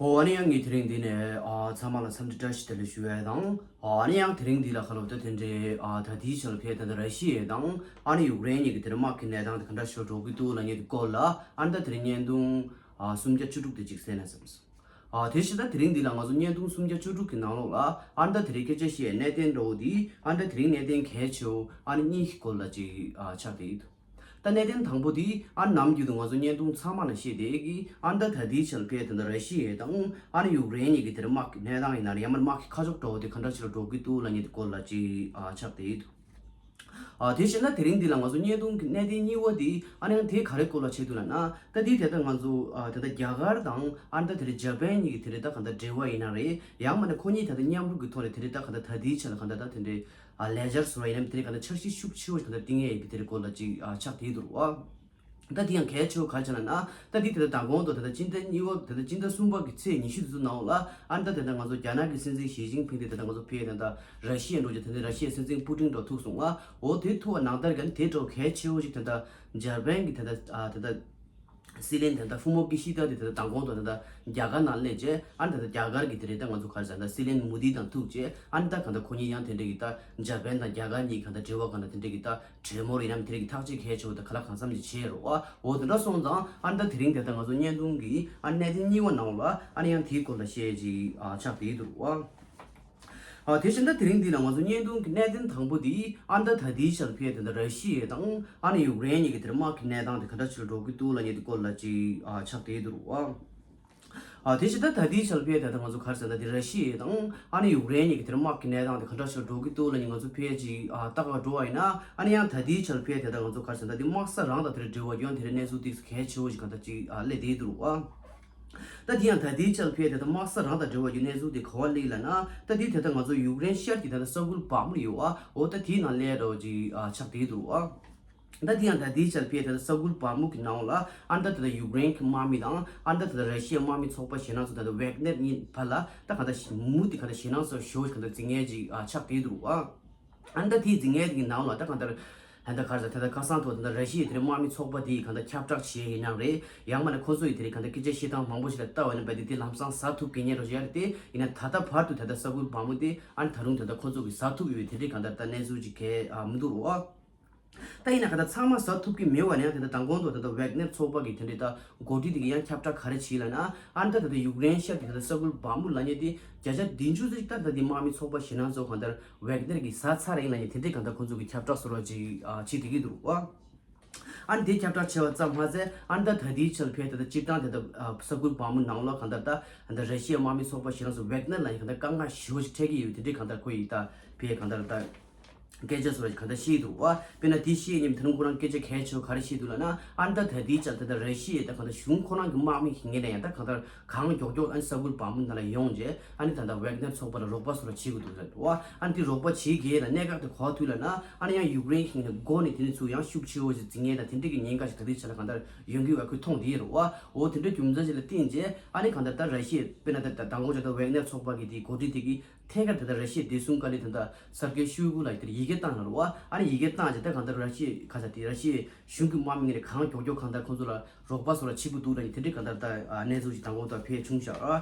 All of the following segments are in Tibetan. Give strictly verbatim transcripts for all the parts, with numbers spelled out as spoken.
ཨོ་ཨ་ནི་ཡང་ངས་དེ་རིང་འདི་ནས་ཨ་ཚང་མ་ལ་འཚམས་འདྲི་བཀྲ་ཤིས་བདེ་ལེགས་ཞུ་ཡས་དང་། ཨ་ནི་ཡང་དེ་རིང་འདི་ལ་ཁ་ལོ་ད་དེ་འདྲའི་ཨ་ད་ལྟའི་ཆར་ལ་ཕེབས་ད་ལྟ་ར་ཤི་ཡ་དང་ཨ་ནི་ཡུཀ་རེན་གཉིས་ཀྱི་དེ་རིང་དམག་གི་གནས་སྟངས་དེ་ག་འདྲ་ཞིག་ལ་འགྲོ་གི་འདུག་ལབ་མཁན་དེ་སྐོར་ལ་ཨ་ནི་ད་དེ་རིང་བརྙན་ཐུང་ཨ་སུམ་བརྒྱ་བཅུ་དྲུག་དེ་ཅིག་གསན་ན་བསམས་སོང་། ཨ་དེ་བཞིན་ད་དེ་རིང་འདི་ལ་ང་ཚོ་བརྙན་ཐུང་སུམ་བརྒྱ་བཅུ་དྲུག་གི་ནང་ལོགས་ལ་ཨ་ནི་ད་དེ་རིང་སྐད་ཆ་བཤད་གནད་དོན་འདྲ་བོ་འདི་ཨ་ནི་ད་དེ་རིང་གནད་དོན་གལ་ཆེ་བོ་ཨ་ནི་གཉིས་ཀྱི་སྐོར་ལ་ཅིག་ཨ་ཆགས་བསྡད་ཡོད། ད་གནད་དོན་དང་པོ་དེ་ཨ་ནི་ནམ་རྒྱུན་དུ་ང་ཚོ་བརྙན་ཐུང་ཚང་མ་ལ་བཤད་བསྡད་ཀྱི་ཨ་ནི་ད་ད་ལྟའི་ཆར་ལ་ཕེབས་ད་ལྟ་ར་ཤི་ཡ་དང་ཨ་ནི་ཡུཀ་རེན་གཉིས་ཀྱི་དེར་དམག་གི་གནས་སྟངས་ཡིན་ན་རེད། ཡང་མིན་དམག་གི་ཁ་ཕྱོགས་འདྲ་བོ་དེ་ག་འདྲ་ཞིག་ལ་འགྲོ་གི་འདུག་ལབ་མཁན་དེ་སྐོར་ལ་ཅིག་ཨ་ཆགས་བསྡད་ཡོད། ཨ་དེ་བཞིན་ད་དེ་རིང་འདི་ལ་ང་ཚོ་བརྙན་ཐུང་གི་གནད་དོན་གཉིས་པ་དེ་ཨ་ནི་ཡང་དེ་ག་རེ་སྐོར་ལ་བྱེད་འདུག་ལབ་ན། ད་དེ་དེ་ལྟ་ང་ཚོ་ཨ་ད་ལྟ་རྒྱ་གར་དང་ཨ་ནི་ད་དེ་རིང་ཇ་པན་གཉིས་ཀྱི་དེ་རིང་ད་ག་འདྲ་འབྲེལ་བ་ཡིན་ན་རེད། ཡང་མིན་ན་ཁོ་གཉིས་ད་ལྟ་མཉམ་རུབ་ཀྱི་ཐོག་ནས་དེ་རིང་ད་ག་འདྲ་ད་ལྟའི་ཆར་ལ་ག་འདྲ་ད་དེ་འདྲའི་ཨ་ལེ་ཇར་སོ་ཡིན་ནམ་དེ་རིང་ག་འདྲ་འཆར་གཞི་ཤུགས་ཆེ་བོ་ཞིག་ག་འདྲ་བཏིང་ཡས་ཡིན་པའི་དེ་རིང་སྐོར་ལ་ཅིག་ཨ་ཆགས་བསྡད་འདུག་རོ། ད་དེ་ཡང་གལ་ཆེ་བོ་ག་རེ་ཆགས་ན་ན། ད་དེ་དེ་ལྟ་མདང་དགོང་དུ་ད་ལྟ་སྤྱི་ཟླ་གཉིས་པ་ད་ལྟ་སྤྱི་ཟླ་གསུམ་པ་གི་ཚེས་ཉི་ཤུ་དེ་ཚོ་ནང་ལ་ཨ་ནི་ད་དེ་ལྟ་ང་ཚོ་རྒྱ་ནག་གི་སྲིད་འཛིན་ཞི་ཅིན་ཕིང་དེ་ད་ལྟ་ང་ཚོ་ཕེབས་ད་ལྟ་ར་ཤི་ཡ་འགྲོ་རྒྱུ་དེ་འདྲ་ར་ཤི་ཡའི་སྲིད་འཛིན་པུ་ཏིན་འགྲོ་ཐུག་སོང་ང་། འོ་དེ་ཐུག་པ་ནང་ལྟར་ག་ནི་དེ་འགྲོ་གལ་ཆེ་བོ་ཞིག་ད་ལྟ་འཇར་པན་གྱི་ད་ལྟ་ཨ་ད་ལྟ་སྲིད་བློན་དེ་ད་ཧྥུ་མོ་ཀི་ཤི་ད་དེ་ད་ལྟ་མདང་དགོང་དུ་ད་ལྟ་རྒྱ་གར་ནང་སླེབས་རྗེས་ཨ་ནི་ད་ལྟ་རྒྱ་གར་གྱི་དེ་རེད་ད་ང་ཚོ་ག་རེ་ཟེར་ད་སྲིད་བློན་མོ་དི་དང་ཐུག་རྗེས་ཨ་ནི་ད་ག་ད་ཁོ་གཉིས་ཡང་དེ་འདྲ་གི་ད་འཇར་པན་དང་རྒྱ་གར་གཉིས་ག་ད་འབྲེལ་བ་ག་ད་དེ་འདྲ་གི་ད་གྲོས་མོལ་ཡིན་ནམ་དེ་རིགས་ཀྱི་ཐག་གཅོད་གལ་ཆེ་བོ་དང་ག་ལ་གང་འཚམ་ཅིག་བྱས་རོགས་ཨ། འོ་དེ་འདྲ་སོང་ཙང་ཨ་ནི་ད་དེ་རིང་དེ་ལྟ་ང་ཚོ་བརྙན་ཐུང་གི་ཨ་གནད་དོན་གཉིས་པ་ནང་ལ་ཨ་ནི་ཡང་དེའི་སྐོར་ལ་བཤད་ཅིག་ཨ་ཆགས་བསྡད་འདུག་ཨ། ཨ་དེ་བཞིན་ད་དེ་རིང་འདི་ལ་ང་ཚོ་བརྙན་ཐུང་གི་གནད་དོན་དང་པོ་དེ་ཨ་ནི་ད་ད་ལྟའི་ཆར་ཕེབས་དེ་འདྲ་ར་ཤི་ཡ་དང་ཨ་ནི་ཡུཀ་རེན་གཉིས་ཀྱི་དེར་དམག་གི་གནས་སྟངས་དེ་ག་འདྲ་ཞིག་ལ་འགྲོ་གི་འདུག་ལབ་མཁན་དེ་སྐོར་ལ་ཅིག་ཨ་ཆགས་བསྡད་འདུག་ཨ། ཨ་དེ་བཞིན་ད་ད་ལྟའི་ཆར་ཕེབས་ད་ལྟ་ང་ཚོ་ག་རེ་ཟེར་ད་དེ་ར་ཤི་ཡ་དང་ཨ་ནི་ཡུཀ་རེན་གཉིས་ཀྱི་དེར་དམག་གི་གནས་སྟངས་དེ་ག་འདྲ་ཞིག་འགྲོ་གི་འདུག་ལབ་ནས་ང་ཚོ་ཕལ་ཆེར་ཨ་ལྟ་ག་འགྲོ་བ་ཡིན་ན་ཨ་ནི་ཡང་ད་ལྟའི་ཆར་ཕེབས་ད་ལྟ་ང་ཚོ་ག་རེ་ཟེར་ད་དེ་དམག་ས་རང་དང་དེར་འབྲེལ་བ་ཡོད་དེ་རིང་གནས་ཚུལ་ཏོག་ཙམ་གལ་ཆེ་བོ་ཞིག་ག་འདྲ་ཅིག་ཨ་སླེབས་བསྡད་འདུག་ཨ། ད་དེ་ཡང་ད་ལྟའི་ཆར་ཕེབས་ད་ལྟ་དམག་ས་རང་དང་འབྲེལ་བ་ཡོད་གནས་ཚུལ་དེ་ག་བ་སླེབས་ལབ་ན་ད་དེ་ད་ལྟ་ང་ཚོ་ཡུཀ་རེན་ཤར་གྱི་ད་ལྟ་ས་ཁུལ་བག་མུ་ཡོད་ཨ། འོ་ད་དེའི་ནང་སླེབས་འགྲོ་ཅིག་ཨ་ཆགས་བསྡད་འདུག་ཨ། ད་དེ་ཡང་ད་ལྟའི་ཆར་ཕེབས་ད་ལྟ་ས་ཁུལ་བག་མུ་གི་ནང་ལ་ཨ་ནི་ད་ད་ལྟ་ཡུཀ་རེན་གྱི་དམག་མི་དང་ཨ་ནི་ད་ད་ལྟ་ར་ཤི་ཡའི་དམག་མི་ཚོགས་པ་ཞེད་སྣང་ཚོ་ད་ལྟ་ཝེག་ནེར་གཉིས་བར་ལ་ད་ག་ད་མུ་མུ་དེ་ག་ད་ཞེད་སྣང་ཚོ་ཞེ་བོ་ཞིག་ག་ད་འཛིང་མཁན་ཅིག་ཨ་ཆགས་བསྡད་འདུག་ཨ། ཨ་ནི་ད་དེའི་འཛིང་མཁན་དེ་གི་ནང་ལ་ད་ག་ད་ད་ད་ག་རེ་ཟེར་ད་ད་ཁ་སང་ཐོག་ད་ད་ར་ཤི་ཡའི་དེ་རིང་དམག་མི་ཚོགས་པ་དེ་ག་ད་ཁྱབ་བསྒྲགས་བྱས་ཡིན་ནའང་རེད། ཡང་མིན་ན་ཁོ་ཚོ་ཡི་དེ་རིང་ག་ད་སྐད་ཆ་བཤད་སྟངས་མང་པོ་ཞིག་ལ་ལྟ་བ་ཡིན་ན་བས་དེ་དེ་ལམ་སང་ཟ་ཐུབ་མཁན་རོ་ཞིག་ཡ་རེད། དེ་ཡིན་ན་ད་ལྟ་བར་དུ་ད་ལྟ་ས་ཁུལ་བག་མུ་དེ་ཨ་ནི་ད་རུང་ད་ལྟ་ཁོ་ཚོ་གི་ཟ་ཐུབ་ཡོད་པའི་དེ་འདྲའི་ག་ད་ད་གནས་ཚུལ་ཅིག་གས་ཨ་མི་འདུག་རོ། ད་ཡིན་ན་ག་ད་ཚང་མ་ཟ་ཐུབ་ཀྱི་མེད་པ་ནའང་དེ་འདྲ་མདང་དགོང་དུ་ད་ལྟ་ཝེག་ནེར་ཚོགས་པ་གི་དེ་འདྲའི་ད་འགོ་ཁྲིད་དེ་གི་ཡང་ཁྱབ་བསྒྲགས་ག་རེ་བྱས་ལབ་ན་ཨ་ནི་ད་ད་ལྟ་ཡུཀ་རེན་ཤར་གྱི་ད་ལྟ་ས་ཁུལ་བག་མུ་ལབ་མཁན་དེ་བརྒྱ་ཆ་བདུན་ཅུ་ཙམ་ད་ལྟ་དེ་དམག་མི་ཚོགས་པ་ཞེད་སྣང་ཚོ་གང་ལྟར་ཝེག་ནེར་གྱིས་ཟ་ཚར་རེད་ལབ་མཁན་དེ་འདྲའི་གང་ལྟར་ཁོང་ཚོ་གི་ཁྱབ་བསྒྲགས་བཟོ་འདྲ་ཅིག་ཨ་བྱེད་བསྡད་ཀྱི་འདུག་ཨ། ཨ་ནི་དེ་ཁྱབ་བསྒྲགས་བྱས་པ་ཙམ་མ་ཟད་ཨ་ནི་ད་ད་ལྟའི་ཆར་ཕེབས་ད་ལྟ་སྤྱིར་བཏང་དེ་ད་ས་ཁུལ་བག་མུ་ནང་ལོགས་གང་ལྟར་ད་ད་ར་ཤི་ཡའི་དམག་མི་ཚོགས་པ་ཞེད་སྣང་ཚོ་ཝེག་ནེར་ལབ་མཁན་གང་ལྟར་དཀའ་ངལ་ཞེ་པོ་ཞིག་འཕྲད་ཀྱི་ཡོད་པའི་དེ་འདྲའི་གང་ལྟར་ཁོ་ཡིས་ད་ཕེབས་གང་ལྟར་ད། སྐད་ཆ་བཟོ་བ་གང་ལྟར་བཤད་འདུག་བ། དཔེར་ན་དེ་བཤད་ཉིན་དེ་རིང་ཁོ་རང་སྐད་ཆ་གལ་ཆེ་བ་ག་རེ་བཤད་འདུག་ལབ་ན་ཨ་ནི་ད་ད་ལྟའི་ཆར་ད་ལྟ་ར་ཤི་ཡས་ད་གང་ལྟར་གཞུང་ཁོ་རང་གི་དམག་མི་ཞིག་ངེས་ནས་ཡང་ད་གང་ལྟར་གང་མགྱོགས་མགྱོགས་ཨ་ནི་ས་ཁུལ་བག་མུ་ནང་ལ་ཡོང་རྗེས་ཨ་ནི་ད་ལྟ་ཝེག་ནེར་ཚོགས་པ་ལ་རོགས་པ་བཟོ་འདྲ་བྱེད་དགོས་འདུག་ཟེར་འདུག་བ། ཨ་ནི་དེ་རོགས་པ་བྱེད་དགོས་ལ་གནད་འགག་དེ་ག་པར་ཐུག་ལབ་ན་ཨ་ནི་ཡང་ཡུཀ་རེན་ཞིག་ནས་འགོ་ནས་དེ་ནས་ཚུར་ཡང་ཤུགས་ཆེ་བོ་ཞིག་འཛིང་ངེས་དང་དེ་འདྲ་གི་ཉེན་ཁ་ཞིག་ད་ལྟའི་ཆར་ལ་གང་ལྟར་ཡོང་གི་ཡོད་པ་ཁོས་མཐོང་བསྡད་ཡོད་རེད་བ། འོ་དེ་འདྲ་རྒྱུ་མཚན་ཞིག་ལ་བརྟེན་རྗེས་ཨ་ནི་གང་ལྟར་ད་ར་ཤི་ཡས་དཔེར་ན་ད་ད་དང་པོ་ཆ་ད་ཝེག་ནེར་ཚོགས་པ་གི་དེ་འགོ་ཁྲིད་དེ་གི་ཐད་ཀར་ད་ལྟ་ར་ཤི་ཡའི་བདེ་སྲུང་བཀའ་བློན་ད་ལྟ་སར་གེ་ཤོའི་གུ་ལགས་དེར་ཡི་གེ་བཏང་ཡོད་རེད་བ། ཨ་ནི་ཡི་གེ་བཏང་རྗེས་ད་གང་ལྟར་ར་ཤི་ཡའི་ཁ་ས་དེ་ར་ཤི་ཡའི་གཞུང་གི་དམག་མི་ངོས་ནས་གང་མགྱོགས་མགྱོགས་གང་ལྟར་ཁོང་ཚོ་ལ་རོགས་པ་བཟོ་འདྲ་བྱེད་དགོས་འདུག་ལབ་ནས་དེ་འདྲའི་གང་ལྟར་ད་གནས་ཚུལ་ཞིག་མདང་དགོང་ད་ཕེབས་བྱུང་ཤག་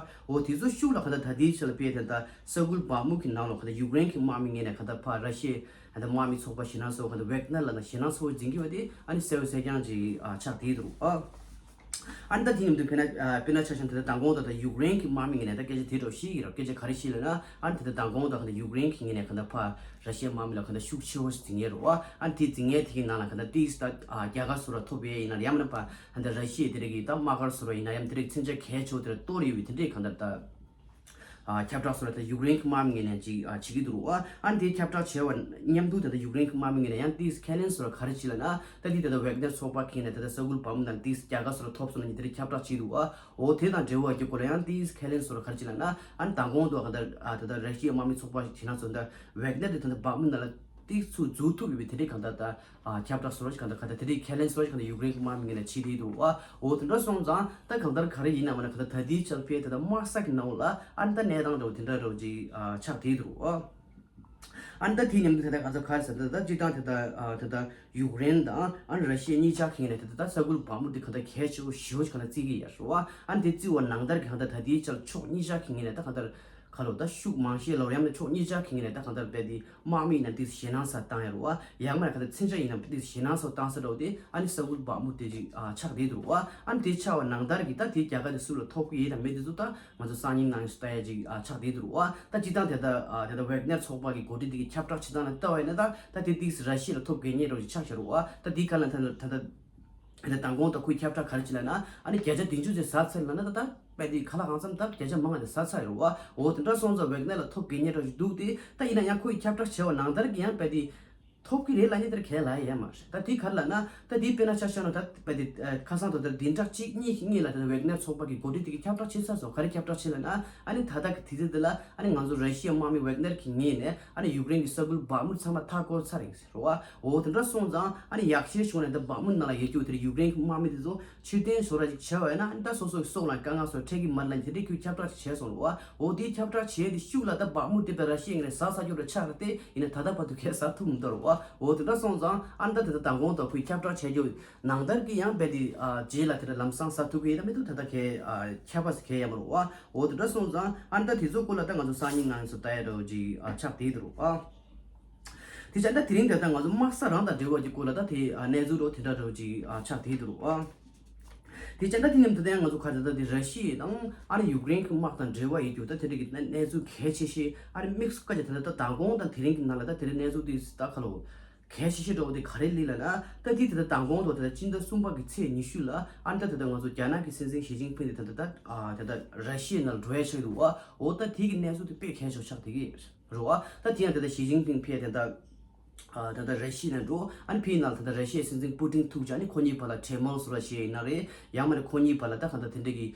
འོ་དེ་ཚོ་ཤུགས་ལ་གང་ལྟར་ད་ལྟའི་ཆ་ལ་ཕེབས་དེ་ད་ས་ཁུལ་བག་མུ་གི་ནང་ལ་གང་ལྟར་ཡུཀ་རེན་གྱི་དམག་མི་ངོས་ནས་གང་ལྟར་ཕར་ར་ཤི་ཡའི་གང་ལྟར་དམག་མི་ཚོགས་པ་ཞེད་སྣང་ཚོ་གང་ལྟར་ཝེག་ནེར་ལབ་ན་ཞེད་སྣང་ཚོ་འཛིན་གྱི་བ་དེ་ཨ་ནི་གསལ་བོ་གསལ་རྐྱང་ཅིག་ཆགས་བསྡད་འདུག་ཨ། ཨ་ནི་ད་དེ་མཉམ་དུ་དཔེར་ན་ཨ་དཔེར་ན་ཆ་བཞག་ན་ད་ལྟ་མདང་དགོང་ད་ལྟ་ཡུཀ་རེན་གྱི་དམག་མི་ངོས་ནས་ད་སྐད་ཆ་དེ་འདྲ་བཤད་ཀྱི་རེད། སྐད་ཆ་ག་རེ་བཤད་ལབ་ན་ཨ་ནི་ད་ལྟ་མདང་དགོང་ད་ད་ལྟ་ཡུཀ་རེན་གྱི་ངོས་ནས་གང་ལྟར་ཕར་ར་ཤི་ཡའི་དམག་མི་ལ་གང་ལྟར་ཤུགས་ཆེ་བོ་ཞིག་འཛིང་ཡས་རེད་བ། ཨ་ནི་དེ་འཛིང་ཡས་དེ་གི་ནང་ལ་གང་ལྟར་ཏིས་ད་ཨ་རྒྱལ་ཁ་སོ་ར་ཐོབ་ཡས་ཡིན་ན་ཡང་མིན་ན་ཕར་གང་ལྟར་ར་ཤི་ཡའི་དེ་རིགས་ཀྱི་ད་དམག་སྒར་སོ་ར་ཡིན་ན་ཡང་དེ་རིགས་མཚོན་ཆ་གལ་ཆེ་བོ་དེ་ར་གཏོར་ཡོད་པའི་དེ་འདྲའི་གང་ལྟར་ད། ཨ་ཁྱབ་བསྒྲགས་སོགས་ལ་ད་ཡུཀ་རེན་གྱི་དམག་མི་ངོས་ནས་ཅིག་ཨ་བྱེད་ཀྱི་འདུག་རོ། ཨ་ཨ་ནི་དེ་ཁྱབ་བསྒྲགས་བྱས་པ་མཉམ་དུ་ད་ལྟ་ཡུཀ་རེན་གྱི་དམག་མི་ངོས་ནས་ཡང་ཏིས་ཁས་ལེན་སོགས་ལ་ག་རེ་བྱེད་ལབ་ན་ད་དེ་ད་ལྟ་ཝེག་ནེར་ཚོགས་པ་ཁེངས་ནས་ད་ལྟ་ས་ཁུལ་བག་མུ་དང་ཏིས་རྒྱལ་ཁ་སོགས་ལ་ཐོབ་སོང་ལ་ཉིན་དེ་རིང་ཁྱབ་བསྒྲགས་བྱེད་འདུག་ཨ། འོ་དེ་དང་འབྲེལ་བ་རྒྱབ་སྐོར་ལ་ཡང་ཏིས་ཁས་ལེན་སོགས་ལ་ག་རེ་བྱེད་ལབ་ན་ཨ་ནི་མདང་དགོང་དུ་གང་ལྟར་ཨ་ད་ལྟ་ར་ཤི་ཡའི་དམག་མི་ཚོགས་པ་ཞིག་བྱེད་ན་ཚོ་ད་ཝེག་ནེར་དེ་ད་ལྟ་བག་མུ་ནང་ལ་ཏིས་ཚུར་འཛུལ་ཐུབ་ཡོད་པའི་དེ་འདྲའི་གང་ལྟར་ད། ཨ་ཁྱབ་བསྒྲགས་སོགས་གང་ལྟར་དེ་རིང་ཁས་ལེན་སོགས་གང་ལྟར་ཡུཀ་རེན་གྱི་དམག་མི་ངོས་ནས་བྱེད་བསྡད་འདུག་ཨ། འོ་དེ་འདྲ་སོང་ཙང་ད་གང་ལྟར་ག་རེ་ཡིན་ན་མ་ན་གང་ལྟར་ད་ལྟའི་ཆར་ཕེབས་ད་ལྟ་དམག་ས་གི་ནང་ལ་ཨ་ནི་ད་གནས་སྟངས་འདྲ་བོ་དེ་འདྲ་འདྲ་བོ་ཅིག་ཨ་ཆགས་བསྡད་འདུག་ཨ། ཨ་ནི་ད་དེ་མཉམ་དུ་ད་ལྟ་ང་ཚོ་ག་རེ་ཟེར་ད་ད་སྤྱིར་བཏང་ད་ལྟ་ཨ་ད་ལྟ་ཡུཀ་རེན་དང་ཨ་ནི་ར་ཤི་ཡ་གཉིས་ཆ་གི་ངོས་ནས་ད་ལྟ་ས་ཁུལ་བག་མུ་དེ་གང་ལྟར་གལ་ཆེ་བོ་ཞེ་པོ་ཅིག་གང་ལྟར་བརྩི་གི་ཡོད་རེད་བ། ཨ་ནི་དེ་བརྩི་བ་ནང་ལྟར་གྱི་གང་ལྟར་ད་ལྟའི་ཆར་ཕྱོགས་གཉིས་ཆ་གི་ངོས་ནས་ད་གང་ལྟར་ག་ལོ་ད་ཤུགས་མང་ཤས་ལོ་ཡང་ན་ཕྱོགས་གཉིས་ཆ་གི་ངོས་ནས་ད་གང་ལྟར་རྦད་དེ་དམག་མི་ཡིན་ན་དེ་ཞེད་སྣང་ས་བཏང་ཡོད་རེད་བ། ཡང་མིན་ན་གང་ལྟར་མཚོན་ཆ་ཡིན་ན་དེ་ཞེད་སྣང་ས་བཏང་ས་འདྲ་བོ་དེ་ཨ་ནི་ས་ཁུལ་བག་མུ་དེ་ཅིག་ཨ་ཆགས་བསྡད་འདུག་རེད་བ། ཨ་ནི་དེ་ཆགས་པ་ནང་ལྟར་གྱི་ད་དེ་རྒྱལ་ཁ་དེ་སུ་ལ་ཐོབ་ཀྱི་ཡོད་དང་མེད་དེ་ཚོ་ད། ང་ཚོ་སང་ཉིན་གནངས་ཉིན་ལྟ་ཡ་ཅིག་ཨ་ཆགས་བསྡད་འདུག་རེད་བ། ད་སྤྱིར་བཏང་དེ་ལྟ་ཨ་དེ་ལྟ་ཝེག་ནེར་ཚོགས་པ་གི་འགོ་ཁྲིད་དེ་གི་ཁྱབ་བསྒྲགས་བྱེད་སྟངས་ལ་ལྟ་བ་ཡིན་ན་ད་ད་དེ་ཏིག་ཙམ་ར་ཤི་ཡ་ལ་ཐོབ་དགོས་ངེས་རོགས་ཅིག་ཆགས་བཞག་རེད་བ། ད་དེའི་སྒང་ལ་ད་ད་ད་ད་མདང་དགོང་ད་ཁོའི་ཁྱབ་བསྒྲགས་ག་རེ་བྱས་ལབ་ན་ཨ་ནི་བརྒྱ་ཆ་བདུན་ཅུ་ཙམ་ཟ་ཚར་ལབ་ན་ད་ད་དཔེ་དེ་ཁ་ལག་གང་འཚམ་ད་བརྒྱ་ཆ་མང་བ་དེ་ཟ་ཚར་རེད་བ། འོ་དེ་འདྲ་སོང་ཙང་ཝེག་ནེར་ལ་ཐོབ་དགོས་ངེས་རོགས་ཅིག་འདུག་སྟེ། ད་ཡིན་ན་ཡང་ཁོའི་ཁྱབ་བསྒྲགས་བྱས་པ་ནང་ལྟར་གྱི་ཡང་དཔེ་དེ། ཐོབ་ཀྱི་རེད་ལབ་མཁན་དེར་གས་ལབ་ཡ་མ་རེད། ད་དེ་ག་རེ་ལབ་ན་ད་དེ་དཔེར་ན་ཆ་བཞག་ན་ད་དཔེ་དེ་ཁ་སང་དང་དེར་བདུན་ཕྲག་གཅིག་གཉིས་ཀྱི་སྔོན་ལ་ད་ཝེག་ནེར་ཚོགས་པ་གི་འགོ་ཁྲིད་དེ་གི་ཁྱབ་བསྒྲགས་བྱེད་ཚར་སོང་། ག་རེ་ཁྱབ་བསྒྲགས་བྱེད་ལབ་ན་ཨ་ནི་ད་ལྟ་གི་དུས་ཚོད་འདི་ལ་ཨ་ནི་ང་ཚོ་ར་ཤི་ཡའི་དམག་མི་ཝེག་ནེར་གྱི་ངོས་ནས་ཨ་ནི་ཡུཀ་རེན་གྱི་ས་ཁུལ་བག་མུ་ཚང་མ་མཐའ་བསྐོར་ཚར་ཡིན་ཟེར་བ། འོ་དེ་འདྲ་སོང་ཙང་ཨ་ནི་ཡག་ཤོས་བྱུང་ནས་ད་བག་མུ་ནང་ལ་ཡོད་རྒྱུ་དེར་ཡུཀ་རེན་གྱི་དམག་མི་དེ་ཚོ་ཕྱིར་འཐེན་བཟོ་འདྲ་ཅིག་བྱས་པ་ཡིན་ན་ཨ་ནི་ད་སོ་སོའི་སྲོག་ལ་དཀའ་ངལ་སོགས་འཕྲད་ཀྱི་མ་རེད་ལབ་མཁན་དེ་འདྲའི་ཁྱོད་ཁྱབ་བསྒྲགས་ཅིག་བྱས་སོང་རེད་བ། འོ་དེའི་ཁྱབ་བསྒྲགས་བྱས་དེ་ཤུགས་ལ་ད་བག་མུ་དེ་པའི་ར་ཤི་ཡའི་ངོས་ནས་ཟ་ས་སྐྱོ་ར་ཆགས་རེད་དེ། ཡིན་ན་ད་ལྟ་བར་དུ་གས་ཟ་ཐུབ་མི་འདུག་རེད་བ། འོ་དེ་འདྲ་སོང་ཙང་ཨ་ནི་ད་དེ་ད་མདང་དགོང་དང་ཁོས་ཁྱབ་བསྒྲགས་བྱས་རྒྱུ་ནང་ལྟར་གྱི་ཡང་རྦད་དེ་ཨ་རྗེས་ལ་དེ་འདྲ་ལམ་སང་ཟ་ཐུབ་ཀྱི་ཡོད་ན་མི་འདུག་ད་ལྟ་གས་ཨ་ཁྱབ་པ་ཟེར་གས་ཡོད་མ་རེད་བ། འོ་དེ་འདྲ་སོང་ཙང་ཨ་ནི་ད་དེ་ཚོ་སྐོར་ལ་ད་ང་ཚོ་སང་ཉིན་གནངས་ཉིན་སུ་ལྟ་ཡ་འདྲ་བོ་ཅིག་ཨ་ཆགས་བསྡད་འདུག་རེད་བ། དེ་ཅག་ད་དེ་རིང་དེ་ལྟར་ང་ཚོ་དམག་ས་རང་དང་འབྲེལ་བ་གྱི་སྐོར་ལ་ད་དེ་ཨ་གནས་ཚུལ་འདྲ་བོ་དེ་འདྲ་འདྲ་བོ་ཅིག་ཨ་ཆགས་བསྡད་འདུག་རེད་བ། དེ་ཅག་ད་དེ་ནས་ད་ལྟ་ང་ཚོ་ག་ད་ད་དེ་ར་ཤི་ཡ་དང་ཨ་ནི་ཡུཀ་རེན་གྱི་དམག་དང་འབྲེལ་བ་ཡོད་རྒྱུ་ད་དེ་འདྲ་གི་གནས་ཚུལ་གལ་ཆེ་ཤོས་ཨ་ནི་དམིགས་སུ་བཀར་བྱས་ད་ལྟ་ད་མདང་དགོང་དང་དེ་རིང་གི་ནང་ལ་ད་དེ་རིང་གནས་ཚུལ་དེ་ད་ག་ལོ་གལ་ཆེ་ཤོས་འདྲ་བོ་དེ་ག་རེ་སླེབས་ལབ་ན། ད་དེ་ད་ལྟ་མདང་དགོང་དང་ད་ལྟ་སྤྱི་ཟླ་གསུམ་པ་གི་ཚེས་ཉི་ཤུ་ལ་ཨ་ནི་ད་ད་ལྟ་ང་ཚོ་རྒྱ་ནག་གི་སྲིད་འཛིན་ཞི་ཅིན་ཕིང་དེ་ད་ལྟ་ད་ཨ་ད་ལྟ་ར་ཤི་ཡའི་ནང་ལ་འགྲོ་ཡ་ཆགས་འདུག་བ། འོ་ད་དེ་གི་གནས་ཚུལ་དེ་དཔེ་གལ་ཆེ་བ་ཆགས་བསྡད་ཀྱི་རེད་བ། ད་དེ་ཡང་ད་ལྟ་ཞི་ཅིན་ཕིང་ཕེབས་དེ་ད་ཨ་ད་ལྟ་ར་ཤི་ཡ་ནང་འགྲོ། ཨ་ནི་ཕེབས་ནང་ད་ལྟ་ར་ཤི་ཡའི་སྲིད་འཛིན་པུ་ཏིན་ཐུག་ཅིག་ཨ་ནི་ཁོ་གཉིས་བར་ལ་གྲོས་མོལ་བཟོ་འདྲ་བྱས་ཡིན་ན་རེད། ཡང་མིན་ན་ཁོ་གཉིས་བར་ལ་ད་གང་ལྟར་དེ་འདྲ་གི་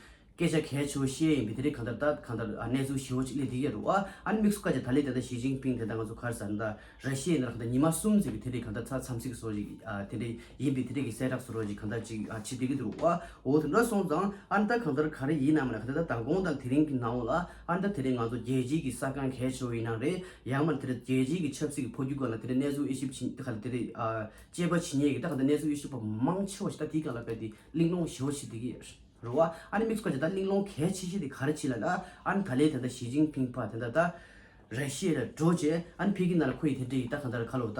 སྐད་ཆ་གལ་ཆེ་བོ་བཤད་ཡིན་པའི་དེ་འདྲའི་གང་ལྟར་ད་གང་ལྟར་ཨ་གནས་ཚུལ་ཞེ་བོ་ཅིག་སླེབས་བསྡད་ཀྱི་རེད་བ། ཨ་ནི་དམིགས་སུ་བཀར་བྱས་ད་ལྟའི་ད་ལྟ་ཞི་ཅིན་ཕིང་དེ་ད་ང་ཚོ་ག་རེ་ཟེར་ན་ད་ར་ཤི་ཡའི་ནང་ལ་གང་ལྟར་ཉི་མ་གསུམ་ཙམ་གྱི་དེ་འདྲའི་གང་ལྟར་ཚར་འཚམས་གཟིགས་བཟོ་འདྲ་ཅིག་ཨ་དེ་འདྲ་ཡིན་པའི་དེ་འདྲའི་གི་གསལ་བསྒྲགས་བཟོ་འདྲ་ཅིག་གང་ལྟར་ཅིག་ཨ་བྱེད་བསྡད་ཀྱི་འདུག་རེད་བ། འོ་དེ་འདྲ་སོང་ཙང་ཨ་ནི་ད་གང་ལྟར་ག་རེ་ཡིན་ནམ་ལ་གང་ལྟར་ད་མདང་དགོང་དང་དེ་རིང་གི་ནང་ལ་ཨ་ནི་ད་དེ་རིང་ང་ཚོ་རྒྱལ་སྤྱིའི་གི་གསར་ཁང་གལ་ཆེ་བོ་ཡིན་ན་རེད། ཡང་མིན་ན་དེ་རིང་རྒྱལ་སྤྱིའི་གི་ཆབ་སྲིད་ཀྱི་འཕོ་འགྱུར་སྒང་ལ་དེ་རིང་གནས་ཚུལ་དབྱེ་ཞིབ་བྱེད་ག་ལ་དེ་རིང་ཨ་དཔྱད་པ་བྱེད་མཁན་གྱི་ད་ག་ད་གནས་ཚུལ་དབྱེ་ཞིབ་པ་མང་ཆེ་བ་ཞིག་ད་དེའི་སྒང་ལ་རྦད་དེ་གླེང་སློང་ཞེ་བོ་བྱེད་བསྡད་ཀྱི་ཡོད་རེད་བ། ཨ་ནི་དམིགས་སུ་བཀར་བྱས་ད་གླེང་སློང་གལ་ཆེ་ཤོས་དེ་ག་རེ་བྱེད་ལབ་ན། ཨ་ནི་ད་ལན་ད་ལྟ་ཞི་ཅིན་ཕིང་ཕར་ད་ལྟ་ད་ར་ཤི་ཡ་ལ་འགྲོ་བྱས་ཨ་ནི་ཕ་གི་ནང་ལ་ཁོ་ཡི་དེ་འདྲ་ཡི་ད་གང་ལྟར་ཁ་ལོ་ད་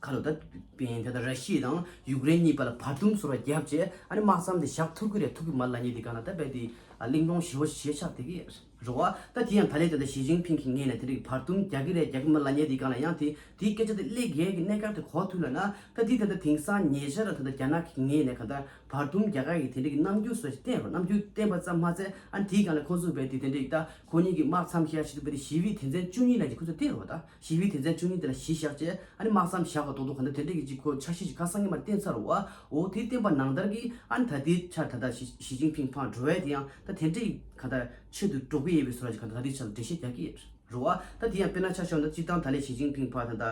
ཁ་ལོ་ད་པིན་ད་ལྟ་ར་ཤི་ཡ་དང་ཡུཀ་རེན་གཉིས་བར་ལ་བར་འདུམ་བཟོ་འདྲ་བརྒྱབ་བྱས་ཨ་ནི་དམག་མཚམས་དེ་བཞག་ཐུབ་ཀྱི་རེད་ཐུབ་ཀྱི་མ་རེད་ལབ་མཁན་དེ་སྒང་ལ་ད་རྦད་དེ་གླེང་སློང་ཞེ་བོ་ཞིག་བྱས་ཆགས་བསྡད་ཀྱི་ཡོད་རེད། རེད་བ། ད་དེ་ཡང་ད་ལན་ད་ལྟ་ཞི་ཅིན་ཕིང་གི་ངོས་ནས་དེ་འདྲའི་བར་འདུམ་རྒྱག་གི་རེད་རྒྱག་གི་མ་རེད་ལབ་མཁན་དེ་སྒང་ལ་ཡང་དེ་དེའི་སྐད་ཆ་དེ་སླེབས་ཡས་ཀྱི་གནད་འགག་དེ་གོ་ཐུབ་ལབ་ན། ད་དེ་ད་ལྟ་དེང་སང་ཉེ་ཆར་ལ་ད་ལྟ་རྒྱ་ནག་གི་ངོས་ནས་གང་ལྟར་བར་འདུམ་རྒྱག་ག་ཡི་དེ་འདྲའི་གི་རྣམ་འགྱུར་བཟོ་ཞིག་བསྟན་རོགས། རྣམ་འགྱུར་བསྟན་པ་ཙམ་མ་ཚད་ཨ་ནི་དེའི་སྒང་ལ་ཁོ་ཚོས་རྦད་དེ་དེ་འདྲའི་ད་ཁོ་གཉིས་ཀྱི་དམག་མཚམས་བཞག་ཆེད་དུ་རྦད་དེ་ཞི་བའི་དོན་ཚན་བཅུ་གཉིས་ལབ་ཅིག་ཁོ་ཚོས་བསྟན་རོགས། ད་ཞི་བའི་དོན་ཚན་བཅུ་གཉིས་དེ་ལ་གཞི་བཞག་བྱས་ཨ་ནི་དམག་མཚམས་བཞག་ག་ཏོག་ཏོག་གང་ལྟར་དེ་འདྲའི་གི་ཅིག་ཁོ་འཆར་གཞི་ཅིག་ཁ་སང་ཉིན་མར་བསྟན་ཚར་རོགས། འོ་དེ་བསྟན་པ་ནང་ལྟར་གྱི་ཨ་ནི་ད་ལྟའི་ཆར་ད་ལྟ་ཞི་ཞི་ཅིན་ཕིང་ཕར་འགྲོ་ཡས་དེ་ཡང་ད་དེ་འདྲའི་གང་ལྟར་ཆེད་དུ་འགྲོ་གི་ཡོད་པའི་བཟོ་འདྲ་ཅིག་གང་ལྟར་ད་ལྟའི་ཆར་ལ་འགྲེལ་བཤད་རྒྱག་གི་ཡོད་རེད་བ། ད་དེ་ཡང་དཔེར་ན་ཆ་བཞག་ན་སྤྱིར་བཏང་ད་ལན་ཞི་ཅིན་ཕིང་ཕར་ད་ལྟ་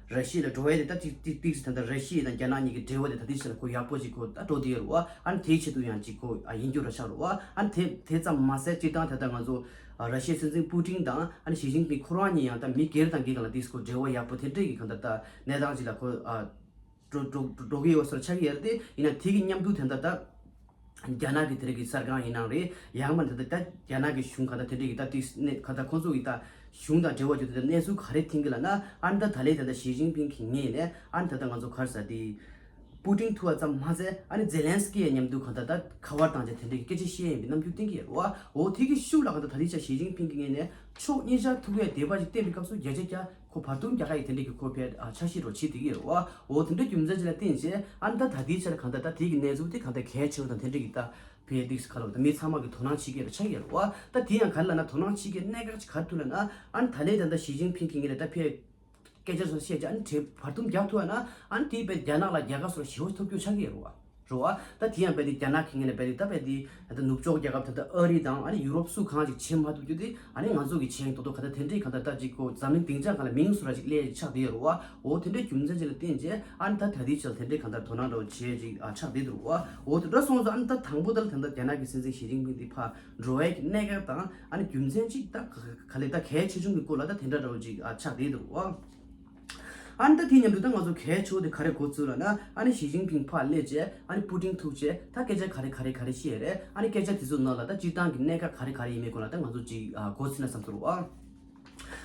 ར་ཤི་ཡ་ལ་འགྲོ་ཡས་དེ་ད་ཏིག་ཏིག་ཏིག་ད་ལྟ་ར་ཤི་ཡ་དང་རྒྱ་ནག་གཉིས་ཀྱི་འབྲེལ་བ་དེ་ད་ལྟའི་ཆར་ལ་ཁོ་ཡག་པོ་ཅིག་ཁོ་ད་འགྲོ་བསྡད་ཡོད་རེད་བ། ཨ་ནི་དེའི་ཆེད་དུ་ཡང་ཅིག་ཁོ་ཡིན་རྒྱུ་འདྲ་ཆགས་རེད་བ། ཨ་ནི་དེ་དེ་ཙམ་མ་ཟད་སྤྱིར་བཏང་ད་ལྟ་ང་ཚོ་ར་ཤི་ཡའི་སྲིད་འཛིན་པུ་ཏིན་དང་ཨ་ནི་ཞི་ཅིན་ཕིང་ཁོ་རང་གཉིས་ཡང་ད་མི་སྒེར་དང་སྒེར་སྒང་ལ་ཏིག་ཁོ་འབྲེལ་བ་ཡག་པོ་དེ་འདྲས་ཀྱི་གང་ལྟར་ད་གནས་སྟངས་ཅིག་ལ་ཁོ་ཨ། འགྲོ་འགྲོ་འགྲོ་གི་ཡོད་པ་སོགས་ཆགས་ཀྱི་ཡོད་རེད་དེ། ཡིན་ན་དེ་གི་མཉམ་དུ་དེ་འདྲ་ད་རྒྱ་ནག་གི་དེ་རིགས་ཀྱི་གསར་ཁང་ཡིན་ནའང་རེད། ཡང་མིན་ད་ད་རྒྱ་ནག་གི་གཞུང་ག་ད་དེ་འདྲ་གི་ད་དེ་ནས་ག་ད་ཁོ་ཚོ་གི་ད་གཞུང་དང་འབྲེལ་བ་ཡོད་དེ་གནས་ཚུལ་ག་རེ་ཐོན་གི་ལབ་ན། ཨ་ནི་ད་ད་ལན་ད་ད་ཞི་ཅིན་ཕིང་གི་ངོས་ནས་ཨ་ནི་ད་ད་ང་ཚོ་ག་རེ་ཟེར་དེ་པུ་ཏིན་ཐུག་པ་ཙམ་མ་ཟད་ཨ་ནི་ཛེ་ལན་སི་ཀི་ཡང་མཉམ་དུ་ག་ད་ད་ཁ་པར་བཏང་བྱས་དེ་འདྲ་གི་སྐད་ཆ་བཤད་ཡིན་པའི་རྣམ་འགྱུར་བསྟན་གི་ཡོད་རེད་བ། འོ་དེ་གི་ཤུགས་ལ་ག་ད་ད་ལན་ཞི་ཅིན་ཕིང་གི་ངོས་ནས་ཕྱོགས་གཉིས་ཆ་ཐུག་ཡས་དེ་བ་ཞིག་བསྟན་པའི་སྐབས་སུ་བརྒྱ་ཆ་བརྒྱ། ཁོ་བར་འདུམ་རྒྱག་ག་ཡི་དེ་འདྲ་གི་ཁོ་ཕར་ཨ་འཆར་གཞི་རོ་བྱེད་བསྡད་ཀྱི་ཡོད་རེད་བ། འོ་དེ་འདྲ་རྒྱུ་མཚན་ཅིག་ལ་བརྟེན་བྱས་ཨ་ནི་ད་ད་ལྟའི་ཆར་གང་ལྟར་ད་དེ་གི་གནས་ཚུལ་དེ་གང་ལྟར་གལ་ཆེ་བ་དང་དེ་འདྲ་གི་ད་བེད་ཏིག་ཁ་ལོ་ད་མི་ཚང་མ་གི་དོ་སྣང་བྱེད་ཀྱི་རེད་ཆགས་ཀྱི་རེད་བ། ད་དེ་ཡང་ག་རེ་ལབ་ན་དོ་སྣང་བྱེད་ཀྱི་གནད་འགག་ཅིག་ག་རེ་འདུག་ལབ་ན། ཨ་ནི་ད་ལན་ད་ལྟ་ཞི་ཅིན་ཕིང་གི་ངོས་ནས་ད་ཕེ་སྐད་ཆ་སོགས་བཤད་ཀྱི་ཨ་ནི་བྲེ་བར་འདུམ་རྒྱག་ཐུབ་ཡ་ན་ཨ་ནི་དེའི་བེད་རྒྱ་ནག་ལ་རྒྱལ་ཁ་སོགས་ཞེ་པོ་ཐོབ་རྒྱུ་ཆགས་ཀྱི་རེད་བ། རེད་བ། ད་དེ་ཡང་རྦད་དེ་རྒྱ་ནག་གི་ངོས་ནས་རྦད་དེ་ད་རྦད་དེ་ད་ནུབ་ཕྱོགས་རྒྱལ་ཁབ་ད་ལྟ་ཨ་རི་དང་ཨ་ནི་ཡུ་རོབ་སུ་གང་ཅིག་བྱེད་མ་ཐུབ་རྒྱུ་དེ་ཨ་ནི་ང་ཚོ་གི་བྱེད་ཡིན་མདོག་མདོག་ག་ད་དེ་འདྲས་གང་ལྟར་ད་ཅིག་ཁོ་འཛམ་གླིང་སྡིངས་ཆ་སྒང་ལ་མིང་བཟོ་འདྲ་ཅིག་སླེབས་ཆགས་བསྡད་ཡོད་རེད་བ། འོ་དེ་འདྲའི་རྒྱུ་མཚན་ཅིག་ལ་བརྟེན་བྱས་ཨ་ནི་ད་ད་ལྟའི་ཆར་དེ་འདྲས་གང་ལྟར་དོ་སྣང་འདྲ་བོ་བྱེད་ཅིག་ཨ་ཆགས་བསྡད་འདུག་རེད་བ། འོ་དེ་འདྲ་སོང་ཙང་ཨ་ནི་ད་དང་པོ་ད་ལ་ད་ལྟ་རྒྱ་ནག་གི་སྲིད་འཛིན་ཞི་ཅིན་ཕིང་དེ་ཕར་འགྲོ་བའི་གི་གནད་འགག་དང་ཨ་ནི་རྒྱུ་མཚན་ཅིག་ད་ག་ལེ་ད་གལ་ཆེ་ཆུང་གི་སྐོར་ལ་ད་དེ་འདྲ་འདྲ་བོ་ཅིག་ཨ་ཆགས་བསྡད་འདུག་རེད་བ། ཨ་ནི་ད་དེ་མཉམ་དུ་ད་ང་ཚོ་གལ་ཆེ་བོ་དེ་ག་རེ་གོ་ཚུལ་ལབ་ན་ཨ་ནི་ཞི་ཅིན་ཕིང་ཕར་སླེབས་རྗེས་ཨ་ནི་པུ་ཏིན་ཐུག་རྗེས་ད་སྐད་ཆ་ག་རེ་ག་རེ་ག་རེ་བཤད་རེད། ཨ་ནི་སྐད་ཆ་དེ་ཚོ་ནང་ལ་ད་སྤྱིར་བཏང་གི་གནད་འགག་ག་རེ་ག་རེ་ཡིན་མིན་སྐོར་ལ་ད་ང་ཚོ་ཅིག་ཨ་གོ་ཚུལ་ན་བསམ་ཚུལ་རེད་བ།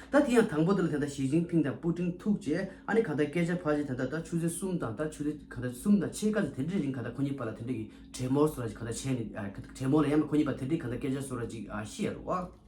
ད་དེ་ཡང་དང་པོ་དེ་ལ་དེ་ད་ཞི་ཅིན་ཕིང་དང་པུ་ཏིན་ཐུག་རྗེས་ཨ་ནི་ག་ད་སྐད་ཆ་ཕར་ཅིག་ད་ད་ད་ཆུ་ཚོད་གསུམ་དང་ད་ཆུ་ཚོད་ག་ད་གསུམ་དང་ཕྱེད་ཀ་ཙམ་དེ་འདྲའི་རིང་ག་ད་ཁོ་གཉིས་བར་ལ་དེ་འདྲའི་གི་གྲོས་མོལ་བཟོ་འདྲ་ཅིག་ག་ད་བྱས་ནས་ཨ་གྲོས་མོལ་ལ་ཡང་ན་ཁོ་གཉིས་བར་དེ་འདྲའི་ག་ད་སྐད་ཆ་བཟོ་འདྲ་ཅིག་ཨ་བཤད་རེད་བ།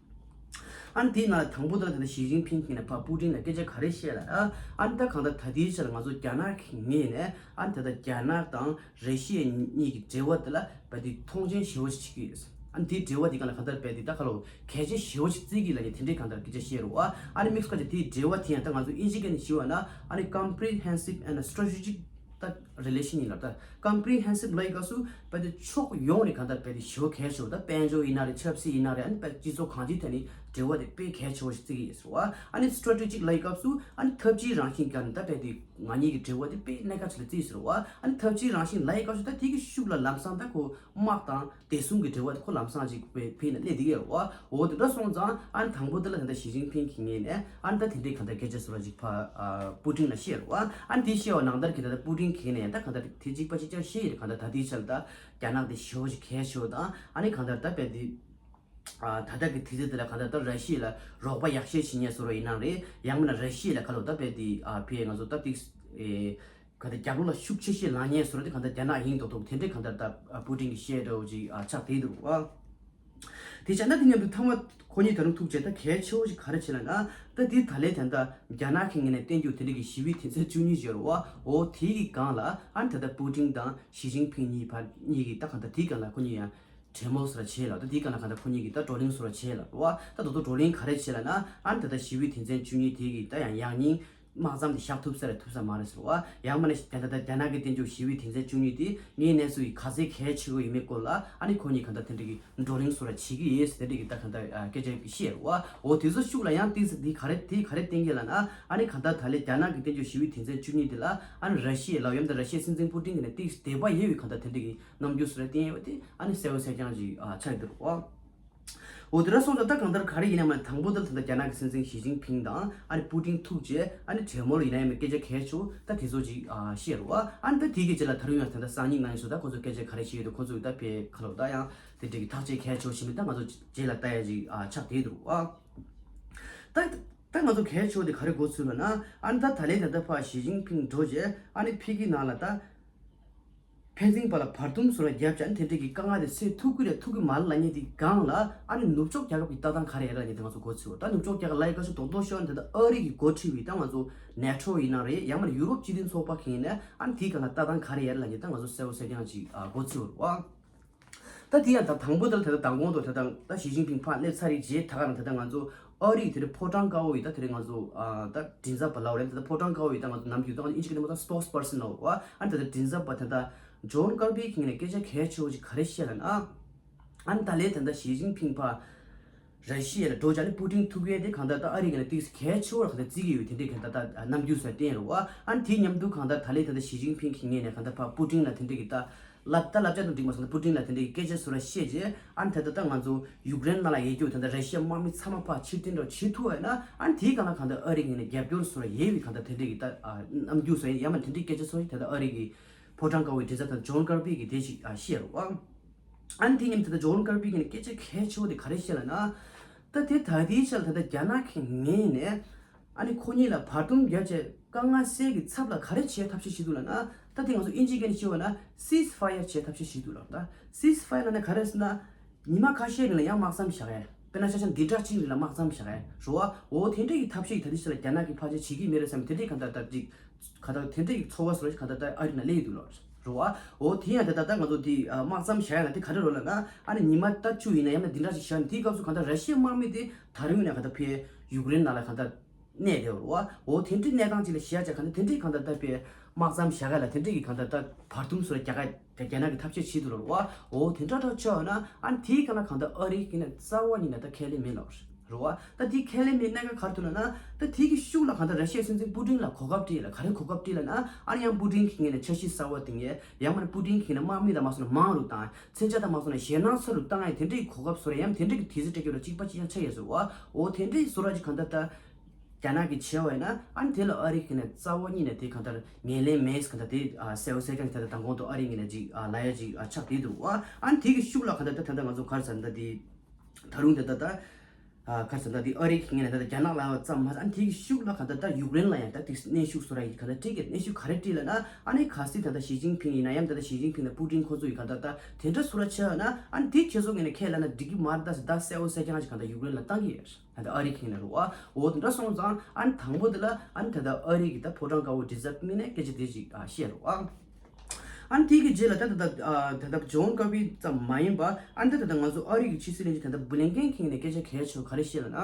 ཨ་ནི་དེའི་ནང་ལ་དང་པོ་དེ་ལ་ད་ལྟ་ཞི་ཅིན་ཕིང་གིས་ནས་ཕར་པུ་ཏིན་ལ་སྐད་ཆ་ག་རེ་བཤད་ལ། ཨ་ནི་ད་གང་ལྟར་ད་ལྟའི་ཆར་ང་ཚོ་རྒྱ་ནག་གི་ངོས་ནས་ཨ་ནི་ད་ལྟ་རྒྱ་ནག་དང་ར་ཤི་ཡ་གཉིས་ཀྱི་འབྲེལ་བ་དེ་ལ་རྦད་དེ་མཐོང་ཆེན་ཞེ་པོ་ཞིག་བྱེད་ཀྱི་ཡོད། ཨ་ནི་དེའི་འབྲེལ་བ་དེ་གང་ལ་གང་ལྟར་རྦད་དེ་ད་ག་ལོ་གལ་ཆེ་ཞེ་པོ་ཞིག་བརྩི་གི་ལབ་ནས་དེ་འདྲའི་གང་ལྟར་སྐད་ཆ་བཤད་རེད་བ། ཨ་ནི་དམིགས་བཀར་གྱི་དེའི་འབྲེལ་བ་དེ་ཡང་ད་ང་ཚོ་དབྱིན་ཇི་སྐད་ནས་ཞུ་བ་ན་ཨ་ནི་comprehensive and strategic ད་relation ཡིན་ལབ། ད་comprehensive ལབ་ཡི་སྐབས་སུ་རྦད་དེ་ཕྱོགས་ཡོངས་ནས་གང་ལྟར་རྦད་དེ་ཞེ་པོ་གལ་ཆེ་བ། ད་དཔལ་འབྱོར་ཡིན་ན་རེད། ཆབ་སྲིད་ཡིན་ན་རེད། ཨ་ནི་རྦད་སྤྱི་ཚོགས་གང་ཅིའི་ཐད་ནས་འབྲེལ་བ་དེ་དཔེ་གལ་ཆེ་བ་ཞིག་བརྩི་གི་ཡོད་ཟེར་བ། ཨ་ནི་strategic ལབ་ཡི་སྐབས་སུ་ཨ་ནི་འཐབ་ཇུས་རང་བཞིན་སྒང་ནས་ད་རྦད་དེ་ང་གཉིས་ཀྱི་འབྲེལ་བ་དེ་དཔེ་གནད་འགག་ཆེ་ལ་བརྩི་ཟེར་བ། ཨ་ནི་འཐབ་ཇུས་རང་བཞིན་ལབ་ཡི་སྐབས་སུ་ད་དེ་གི་ཤུགས་ལ་ལམ་སང་ད་ཁོ་དམག་དང་དེ་གསུམ་གྱི་འབྲེལ་བ་དེ་ཁོ་ལམ་སང་ཅིག་བེད་བེད་ནས་སླེབས་བསྡད་ཀྱི་ཡོད་རེད་བ། འོ་དེ་འདྲ་སོང་ཙང་ཨ་ནི་དང་པོ་དེ་ལ་ད་ལྟ་ཞི་ཅིན་ཕིང་གི་ངོས་ནས་ཨ་ནི་ད་དེ་འདྲའི་གང་ལྟར་སྐད་ཆ་བཟོ་འདྲ་ཅིག་ཕར་ཨ་པུ་ཏིན་ལ་བཤད་རེད་བ། ཨ་ནི་དེ་བཤད་པ་ནང་ལྟར་གྱི་ད་ལྟ་པུ་ཏིན་གི་ངོས་ནས་ད་གང་ལྟར་དེ་གཅིག་པ་གཅིག་རྐྱང་བཤད་ཡི་རེད། གང་ལྟར་ད་ལྟའི་ཆར་ད་རྒྱ་ནག་དེ་ཞེ་པོ་ཞིག་གལ་ཆེ་བ་དང་ཨ་ནི་གང་ལྟར་ད་རྦད་དེ་ཨ་ད་ལྟ་གི་དུས་ཚོད་དེ་ལ་གང་ལྟར་ད་ར་ཤི་ཡ་ལ་རོགས་པ་ཡག་ཤོས་བྱེད་མཁན་བཟོ་འདྲ་ཡིན་ན་རེད། ཡང་མིན་ན་ར་ཤི་ཡ་ལ་ག་ལོ་ད་རྦད་དེ་ཨ་ཕར་ང་ཚོ་ད་ཏིག་ཨེ། ག་དེ་རྒྱབ་ལོགས་ལ་ཤུགས་ཆེ་ཤོས་ལངས་མཁན་བཟོ་འདྲ་དེ་གང་ལྟར་རྒྱ་ནག་ཡིན་མདོག་མདོག་དེ་འདྲའི་གང་ལྟར་ད་པུ་ཏིན་གྱིས་བཤད་འདྲ་བོ་ཅིག་ཨ་ཆགས་བསྡད་འདུག་ཨ། དེ་བྱས་ན་དེ་མཉམ་དུ་མཐའ་མ་ཁོ་གཉིས་ད་རུང་ཐུག་བྱས་ད་གལ་ཆེ་བོ་ཞིག་ག་རེ་བྱས་ལབ་ན། ད་དེ་ད་ལན་ད་ལྟ་རྒྱ་ནག་གི་ངོས་ནས་བསྟན་རྒྱུ་དེ་འདྲ་གི་ཞི་བའི་དོན་ཚན་བཅུ་གཉིས་ཡོད་རེད་བ། འོ་དེ་གི་སྒང་ལ་ཨ་ནི་ད་ལྟ་པུ་ཏིན་དང་ཞི་ཅིན་ཕིང་གཉིས་བར་གཉིས་ཀྱི་ད་གང་ལྟར་དེའི་སྒང་ལ་ཁོ་གཉིས་ཡང་གྲོས་མོལ་བཟོ་འདྲ་བྱས་ལ། ད་དེའི་སྒང་ལ་གང་ལྟར་ཁོ་གཉིས་ཀྱིས་ད་བགྲོ་གླེང་བཟོ་འདྲ་བྱས་ལ་རེད་བ། ད་དེ་ཚོ་བགྲོ་གླེང་ག་རེ་བྱས་ལབ་ན་ཨ་ནི་ད་ལྟ་ཞི་བའི་དོན་ཚན་བཅུ་གཉིས་དེ་གི་ད་ཡང་ཡང་སྙིང་དམག་མཚམས་དེ་བཞག་ཐུབ་ས་རེད་ཐུབ་ས་མ་རེད་ཟེར་བ། ཡང་མིན་ན་ད་ལྟ་རྒྱ་ནག་གིས་བསྟན་རྒྱུ་ཞི་བའི་དོན་ཚན་བཅུ་གཉིས་དེ་དངོས་གནས་སུ་ཡི་ག་ཚད་གལ་ཆེ་བོ་ཡིན་མིན་སྐོར་ལ་ཨ་ནི་ཁོ་གཉིས་གང་ལྟར་དེ་འདྲ་གི་བགྲོ་གླེང་བཟོ་འདྲ་བྱེད་ཀྱི་ཡོད་ཟེར་དེ་འདྲ་གི་ད་གང་ལྟར་ཨ་སྐད་ཆ་བཤད་རེད་བ། འོ་དེ་ཚོ་ཤུགས་ལ་ཡང་ཏིག་ཙམ་དེ་ག་རེ་དེ་ག་རེ་བསྟན་གྱི་ལབ་ན་ཨ་ནི་གང་ལྟར་ད་ལན་རྒྱ་ནག་གིས་བསྟན་རྒྱུ་ཞི་བའི་དོན་ཚན་བཅུ་གཉིས་དེ་ལ་ཨ་ནི་ར་ཤི་ཡ་ལ་ཡོད་ད་ར་ཤི་ཡའི་སྲིད་འཛིན་པུ་ཏིན་གྱིས་ནས་ཏིག་ཙམ་དད་པ་ཡོད་པའི་གང་ལྟར་དེ་འདྲ་གི་རྣམ་འགྱུར་བཟོ་འདྲ་བསྟན་ཡོད་པ་དེ་ཨ་ནི་གསལ་པོ་གསལ་རྐྱང་ཅིག་ཨ་ཆགས་ཀྱི་འདུག་བ། འོ་དེ་འདྲ་སོང་ཙང་ད་གང་ལྟར་ག་རེ་ཡིན་ན་མ་དང་པོ་ད་ད་ལྟ་རྒྱ་ནག་གི་སྲིད་འཛིན་ཞི་ཅིན་ཕིང་དང་ཨ་ནི་པུ་ཏིན་ཐུག་རྗེས་ཨ་ནི་གྲོས་མོལ་ཡིན་ན་ཡང་མིན་སྐད་ཆ་གལ་ཆེ་ད་དེ་ཚོ་ཅིག་ཨ་བཤད་རེད་བ། ཨ་ནི་ད་དེ་གི་རྗེས་ལ་ད་རུང་ཡང་ད་ལྟ་སང་ཉིན་གནངས་ཉིན་སོ་ད་ཁོ་ཚོ་སྐད་ཆ་ག་རེ་བཤད་ཡོད་དུ་ཁོ་ཚོ་གི་ད་ཕེ་ཁ་ལོ་ད་ཡང་དེ་འདྲ་གི་ཐག་གཅོད་གལ་ཆེ་ཞིག་མིན་ད་ང་ཚོ་རྗེས་ལ་ལྟ་ཡ་ཅིག་ཨ་ཆགས་བསྡད་འདུག་བ། ད་ད་ང་ཚོ་གལ་ཆེ་དེ་ག་རེ་གོ་ཚུལ་ལབ་ན་ཨ་ནི་ད་ད་ལན་ད་ལྟ་ཕར་ཞི་ཅིན་ཕིང་འགྲོ་རྗེས་ཨ་ནི་ཕ་གི་ནང་ལ་ད། ཕན་ཚུན་བར་ལ་བར་འདུམ་བཟོ་འདྲ་བརྒྱབ་བྱས་ཨ་ནི་དེ་འདྲས་ཀྱི་དཀའ་ངལ་དེ་སེལ་ཐུབ་ཀྱི་རེད་ཐུབ་ཀྱི་མ་རེད་ལབ་མཁན་དེའི་སྒང་ལ་ཨ་ནི་ནུབ་ཕྱོགས་རྒྱལ་ཁབ་ཀྱི་ལྟ་སྟངས་ག་རེ་ཡོད་རེད་ལབ་མཁན་དེ་ང་ཚོ་གོ་ཚུལ་བ། ད་ནུབ་ཕྱོགས་རྒྱལ་ཁབ་ལབ་ཡི་སྐབས་སུ་རྡོག་རྡོག་ཤོད་ཨ་ནི་ད་ལྟ་ཨ་རི་གི་འགོ་ཁྲིད་པའི་ད་ང་ཚོ་ནེ་ཊོ་ཡིན་ན་རེད་ཡང་མིན་ན་ཡུ་རོབ་སྤྱི་མཐུན་ཚོགས་པ་གི་ཡིན་ན་ཨ་ནི་དེའི་སྒང་ལ་ལྟ་སྟངས་ག་རེ་ཡོད་རེད་ལབ་མཁན་ད་ང་ཚོ་གསལ་པོ་གསལ་རྐྱང་ཅིག་ཨ་གོ་ཚུལ་བ། ད་དེ་ཡང་ད་དང་པོ་དེ་ལ་ད་ལྟ་མདང་དགོང་དུ་ད་ལྟ་ད་ཞི་ཅིན་ཕིང་ཕར་སླེབས་ཚར་རེད་རྗེས་ད་ག་རང་ད་ལྟ་ང་ཚོ་ཨ་རི་དེ་རིང་ཕོ་བྲང་དཀར་པོ་ཡི་ད་དེ་རིང་ང་ཚོ་ཨ་ད་མགྲིན་ཚབ་པ་ལབ་རེད། ད་ལྟ་ཕོ་བྲང་དཀར་པོ་ཡི་ད་ང་ཚོ་ནམ་རྒྱུན་ད་ང་ཚོ་ཨིན་ཇི་སྐད་ནས་མ་ད་སི་པོག་སི་པར་སན་ལབ་རེད་བ། ཨ་ད་ལྟ་མགྲིན་ཚབ་པ་ད་ལྟ་ཇོན་ཀར་པི་གི་ངོས་ནས་སྐད་ཆ་གལ་ཆེ་བོ་ཞིག་ག་རེ་བཤད་ལབ་ན། ཨ་ད་ལན་ད་ལྟ་ཞི་ཅིན་ཕིང་ཕར་ར་ཤི་ཡ་ལ་འགྲོ་བྱས་ནས་པུ་ཏིན་ཐུག་ཡས་དེ་གང་ལྟར་ད་ཨ་རི་གི་ནས་ཏིག་ཙམ་གལ་ཆེ་བོ་ར་གང་ལྟར་བརྩི་གི་ཡོད་དེ་འདྲས་གང་ལྟར་ད་རྣམ་འགྱུར་སོགས་བསྟན་རེད་བ། ཨ་ནི་དེའི་མཉམ་དུ་གང་ལྟར་ད་ལན་ད་ལྟ་ཞི་ཅིན་ཕིང་གི་ངོས་ནས་གང་ལྟར་ཕར་པུ་ཏིན་ལ་དེ་འདྲས་ཀྱི་ད་ལབ་ད་ལབ་བྱ་དང་འགྲིག་མ་སོང་ད་པུ་ཏིན་ལ་དེ་འདྲས་ཀྱི་སྐད་ཆ་བཟོ་འདྲ་བཤད་རྗེས་ཨ་ནི་ད་ལྟ་ད་ང་ཚོ་ཡུཀ་རེན་ནང་ལ་ཡོད་རྒྱུ་ད་ལྟ་ར་ཤི་ཡ་དམག་མི་ཚང་མ་ཕར་ཕྱིར་འཐེན་འདྲ་བྱེད་ཐུབ་པ་ཡིན་ན་ཨ་ནི་དེའི་སྒང་ལ་གང་ལྟར་ཨ་རི་གི་ངོས་ནས་རྒྱབ་སྐྱོར་བཟོ་འདྲ་ཡོད་པའི་གང་ལྟར་དེ་འདྲས་ཀྱི་ད་ཨ་རྣམ་འགྱུར་བཟོ་ཡ་ཡང་མ་དེ་འདྲས་སྐད་ཆ་བཟོ་ཡ་ད་ལྟ་ཨ་རི་གི་ཕོ་བྲང་དཀར་པོའི་མགྲིན་ཚབ་ད་ལྟ་ཇོན་ཀར་པི་གིས་དེ་ཞིག་ཨ་བཤད་རེད་བ། ཨ་ནི་དེ་མཉམ་དུ་ད་ལྟ་ཇོན་ཀར་པི་གིས་ནི་སྐད་ཆ་གལ་ཆེ་བོ་དེ་ག་རེ་བཤད་ལབ་ན། ད་དེ་ད་ལྟའི་ཆར་ད་ལྟ་རྒྱ་ནག་གི་ངོས་ནས་ཨ་ནི་ཁོ་གཉིས་ལ་བར་འདུམ་རྒྱབ་བྱས་དཀའ་ངལ་སེལ་གྱི་ཚབ་ལ་ག་རེ་བྱེད་ཐབས་ཤེས་བྱེད་འདུག་ལབ་ན། ད་དེ་ང་ཚོ་ཨིན་ཇིའི་སྐད་ནས་བཤད་པ་ན་སིས་ཕ་ཡར་བྱེད་ཐབས་ཤེས་བྱེད་འདུག་ལབ། ད་སིས་ཕ་ཡར་ལབ་ན་ག་རེ་ཟེར་ན། ཉི་མ་ཁ་ཤས་རིང་ལ་ཡང་དམག་མཚམས་བཞག་ཡས། དཔེར་ན་ཆ་བཞག་ན་འདི་འདྲ་གཅིག་རིང་ལ་དམག་མཚམས་བཞག་ཡས་རེད་བ། འོ་དེ་འདྲ་ཡི་ཐབས་ཤེས་ད་ལྟའི་ཆར་ལ་རྒྱ་ནག་གིས་ཕལ་ཆེར་བྱེད་ཀྱི་མེད་རེད་བསམ་དེ་འདྲའི་གང་ལྟར་ད་ཅིག་ག་ད་དེ་འདྲ་ཡི་ཚོར་བ་བཟོ་ར་གང་ལྟར་ད་ཨ་རི་ན་སླེབས་ཡོད་འདུག་ལ་རེད་བ། འོ་དེ་ཡང་ད་ད་ད་ང་ཚོ་དེ་དམག་མཚམས་བཞག་ཡ་ན་དེ་ག་རེ་རོ་ལབ་ན་ཨ་ནི་ཉི་མ་ད་བཅུ་ཡིན་ན་ཡང་ན་འདི་འདྲ་ཞིག་བཞག་ན་དེའི་སྐབས་སུ་གང་ལྟར་ར་ཤི་ཡའི་དམག་མི་དེ་ད་རུང་ཡིན་ན་གང་ལྟར་ཕེ་ཡུཀ་རེན་ནང་ལ་གང་ལྟར་ གནས་དེ་རུ་བ། འོ་དེ་འདྲའི་གནས་སྟངས་ཅིག་ལ་བཞག་བྱས་གང་ལྟར་དེ་འདྲའི་གང་ལྟར་ད་དཔེ་དམག་མཚམས་བཞག་ག་ལ་དེ་འདྲའི་གི་གང་ལྟར་ད་བར་འདུམ་སོ་ར་རྒྱག་ག་རྒྱ་ནག་གི་ཐབས་ཤེས་བྱེད་དུ་རུ་བ། འོ་དེ་འདྲ་འདྲ་ཆགས་ན་ཨ་ནི་དེའི་གང་ལ་གང་ལྟར་ཨ་རི་གི་ནས་རྩ་བ་ཉིད་ནས་ད་ཁས་ལེན་མེད་ལ། རུ་བ། ད་དེའི་ཁས་ལེན་མེད་གནད་འགག་ག་རེ་ཐུག་ལ་ན། ད་དེའི་གི་ཤུགས་ལ་གང་ལྟར་ར་ཤི་ཡའི་སྲིད་འཛིན་པུ་ཏིན་ལ་གོ་སྐབས་སྤྲད་ལ་ག་རེ་གོ་སྐབས་སྤྲད་ལ་ན། ཨ་ནི་ཡང་པུ་ཏིན་གི་ངོས་ནས་འཆར་གཞི་གསར་བ་དེ་ངས་ཡང་མ་ནི་པུ་ཏིན་གི་ནས་དམག་མི་དང་མ་སོང་ན་མང་རུ་བཏང་། མཚོན་ཆ་དང་མ་སོང་ན་ཞེད་སྣང་ཚ་རུ་བཏང་ཡ་དེ་འདྲའི་གོ་སྐབས་བཟོ་ར་ཡང་དེ་འདྲའི་གི་དུས་ཚོད་སྤྲད་རྒྱུ་ལ་གཅིག་པ་གཅིག་རྐྱང་ཆགས་ཡོད་ཟེར་བ། འོ་དེ་འདྲའི་བཟོ་ར་ཅིག་གང་ལྟར་ད། རྒྱ་ནག་གིས་བྱས་པ་ཡིན་ན་ཨ་ནི་དེ་ལ་ཨ་རི་གི་ནས་རྩ་བ་ཉིད་ནས་དེ་གང་ལྟར་ངོས་ལེན་མེད་གང་ལྟར་དེ་གསལ་བོ་གསལ་རྐྱང་དེ་ལྟར་དང་གོང་དུ་ཨ་རི་ངོས་ནས་ཅིག་ལ་ཡ་ཅིག་ཆགས་བསྡད་འདུག་བ། ཨ་ནི་དེ་གི་ཤུགས་ལ་གང་ལྟར་ད་ད་ལྟ་ང་ཚོ་ག་རེ་ཟེར་ན་ད་དེ་ད་རུང་དེ་ད་ད་ག་རེ་ཟེར་ན་ད་དེ་ཨ་རི་གི་ངོས་ནས་ད་ད་རྒྱ་ནག་ལ་ཙམ་མ་ཟད་ཨ་ནི་དེ་གི་ཤུགས་ལ་གང་ལྟར་ད་ཡུཀ་རེན་ལ་ཡང་ད་དེ་གནོན་ཤུགས་བཟོ་ར་ཡིན་གང་ལྟར་སྤྲད་ཀྱི་གནོན་ཤུགས་ག་རེ་སྤྲད་ལ་ན། ཨ་ནི་གལ་སྲིད་ད་ལྟ་ཞི་ཅིན་ཕིང་ཡིན་ན་ཡང་ད་ལྟ་ཞི་ཅིན་ཕིང་དང་པུ་ཏིན་ཁོ་ཚོ་ཡིས་གང་ལྟར་ད་དེ་འདྲ་བཟོ་ར་བྱས་ན་ཨ་ནི་དེ་ཁྱེད་ཚོ་ངོས་ནས་ཁས་ལེན་ན་འགྲིག་གི་མ་རེད་ད་ཟེར་ད་གསལ་བོ་གསལ་རྐྱང་ཞིག་གང་ལྟར་ཡུཀ་རེན་ལ་བཏང་གི་ཡོད། ད་ལྟ་ཨ་རི་གི་ངོས་ནས་རེད་བ། འོ་དེ་འདྲ་སོང་ཙང་ཨ་ནི་དང་པོ་དེ་ལ་ཨ་ནི་ད་ལྟ་ཨ་རི་གི་ད་ཕོ་བྲང་དཀར་པོ་འདི་ཟབ་མི་ནས་སྐད་ཆ་དེ་ཞིག་ཨ་བཤད་རེད་བ། ཨ་ནི་དེ་གི་རྗེས་ལ་ད་ད་ད་ད་ལྟ་ཇོན་ཀར་བི་ཙམ་མ་ཡིན་པ་ཨ་ནི་ད་ད་ལྟ་ང་ཚོ་ཨ་རི་གི་ཕྱི་སྲིད་བློན་ཆེན་ད་ལྟ་བྷི་ལིན་ཀེན་གི་ངོས་ནས་སྐད་ཆ་གལ་ཆེ་བ་ག་རེ་བཤད་ལ་ན།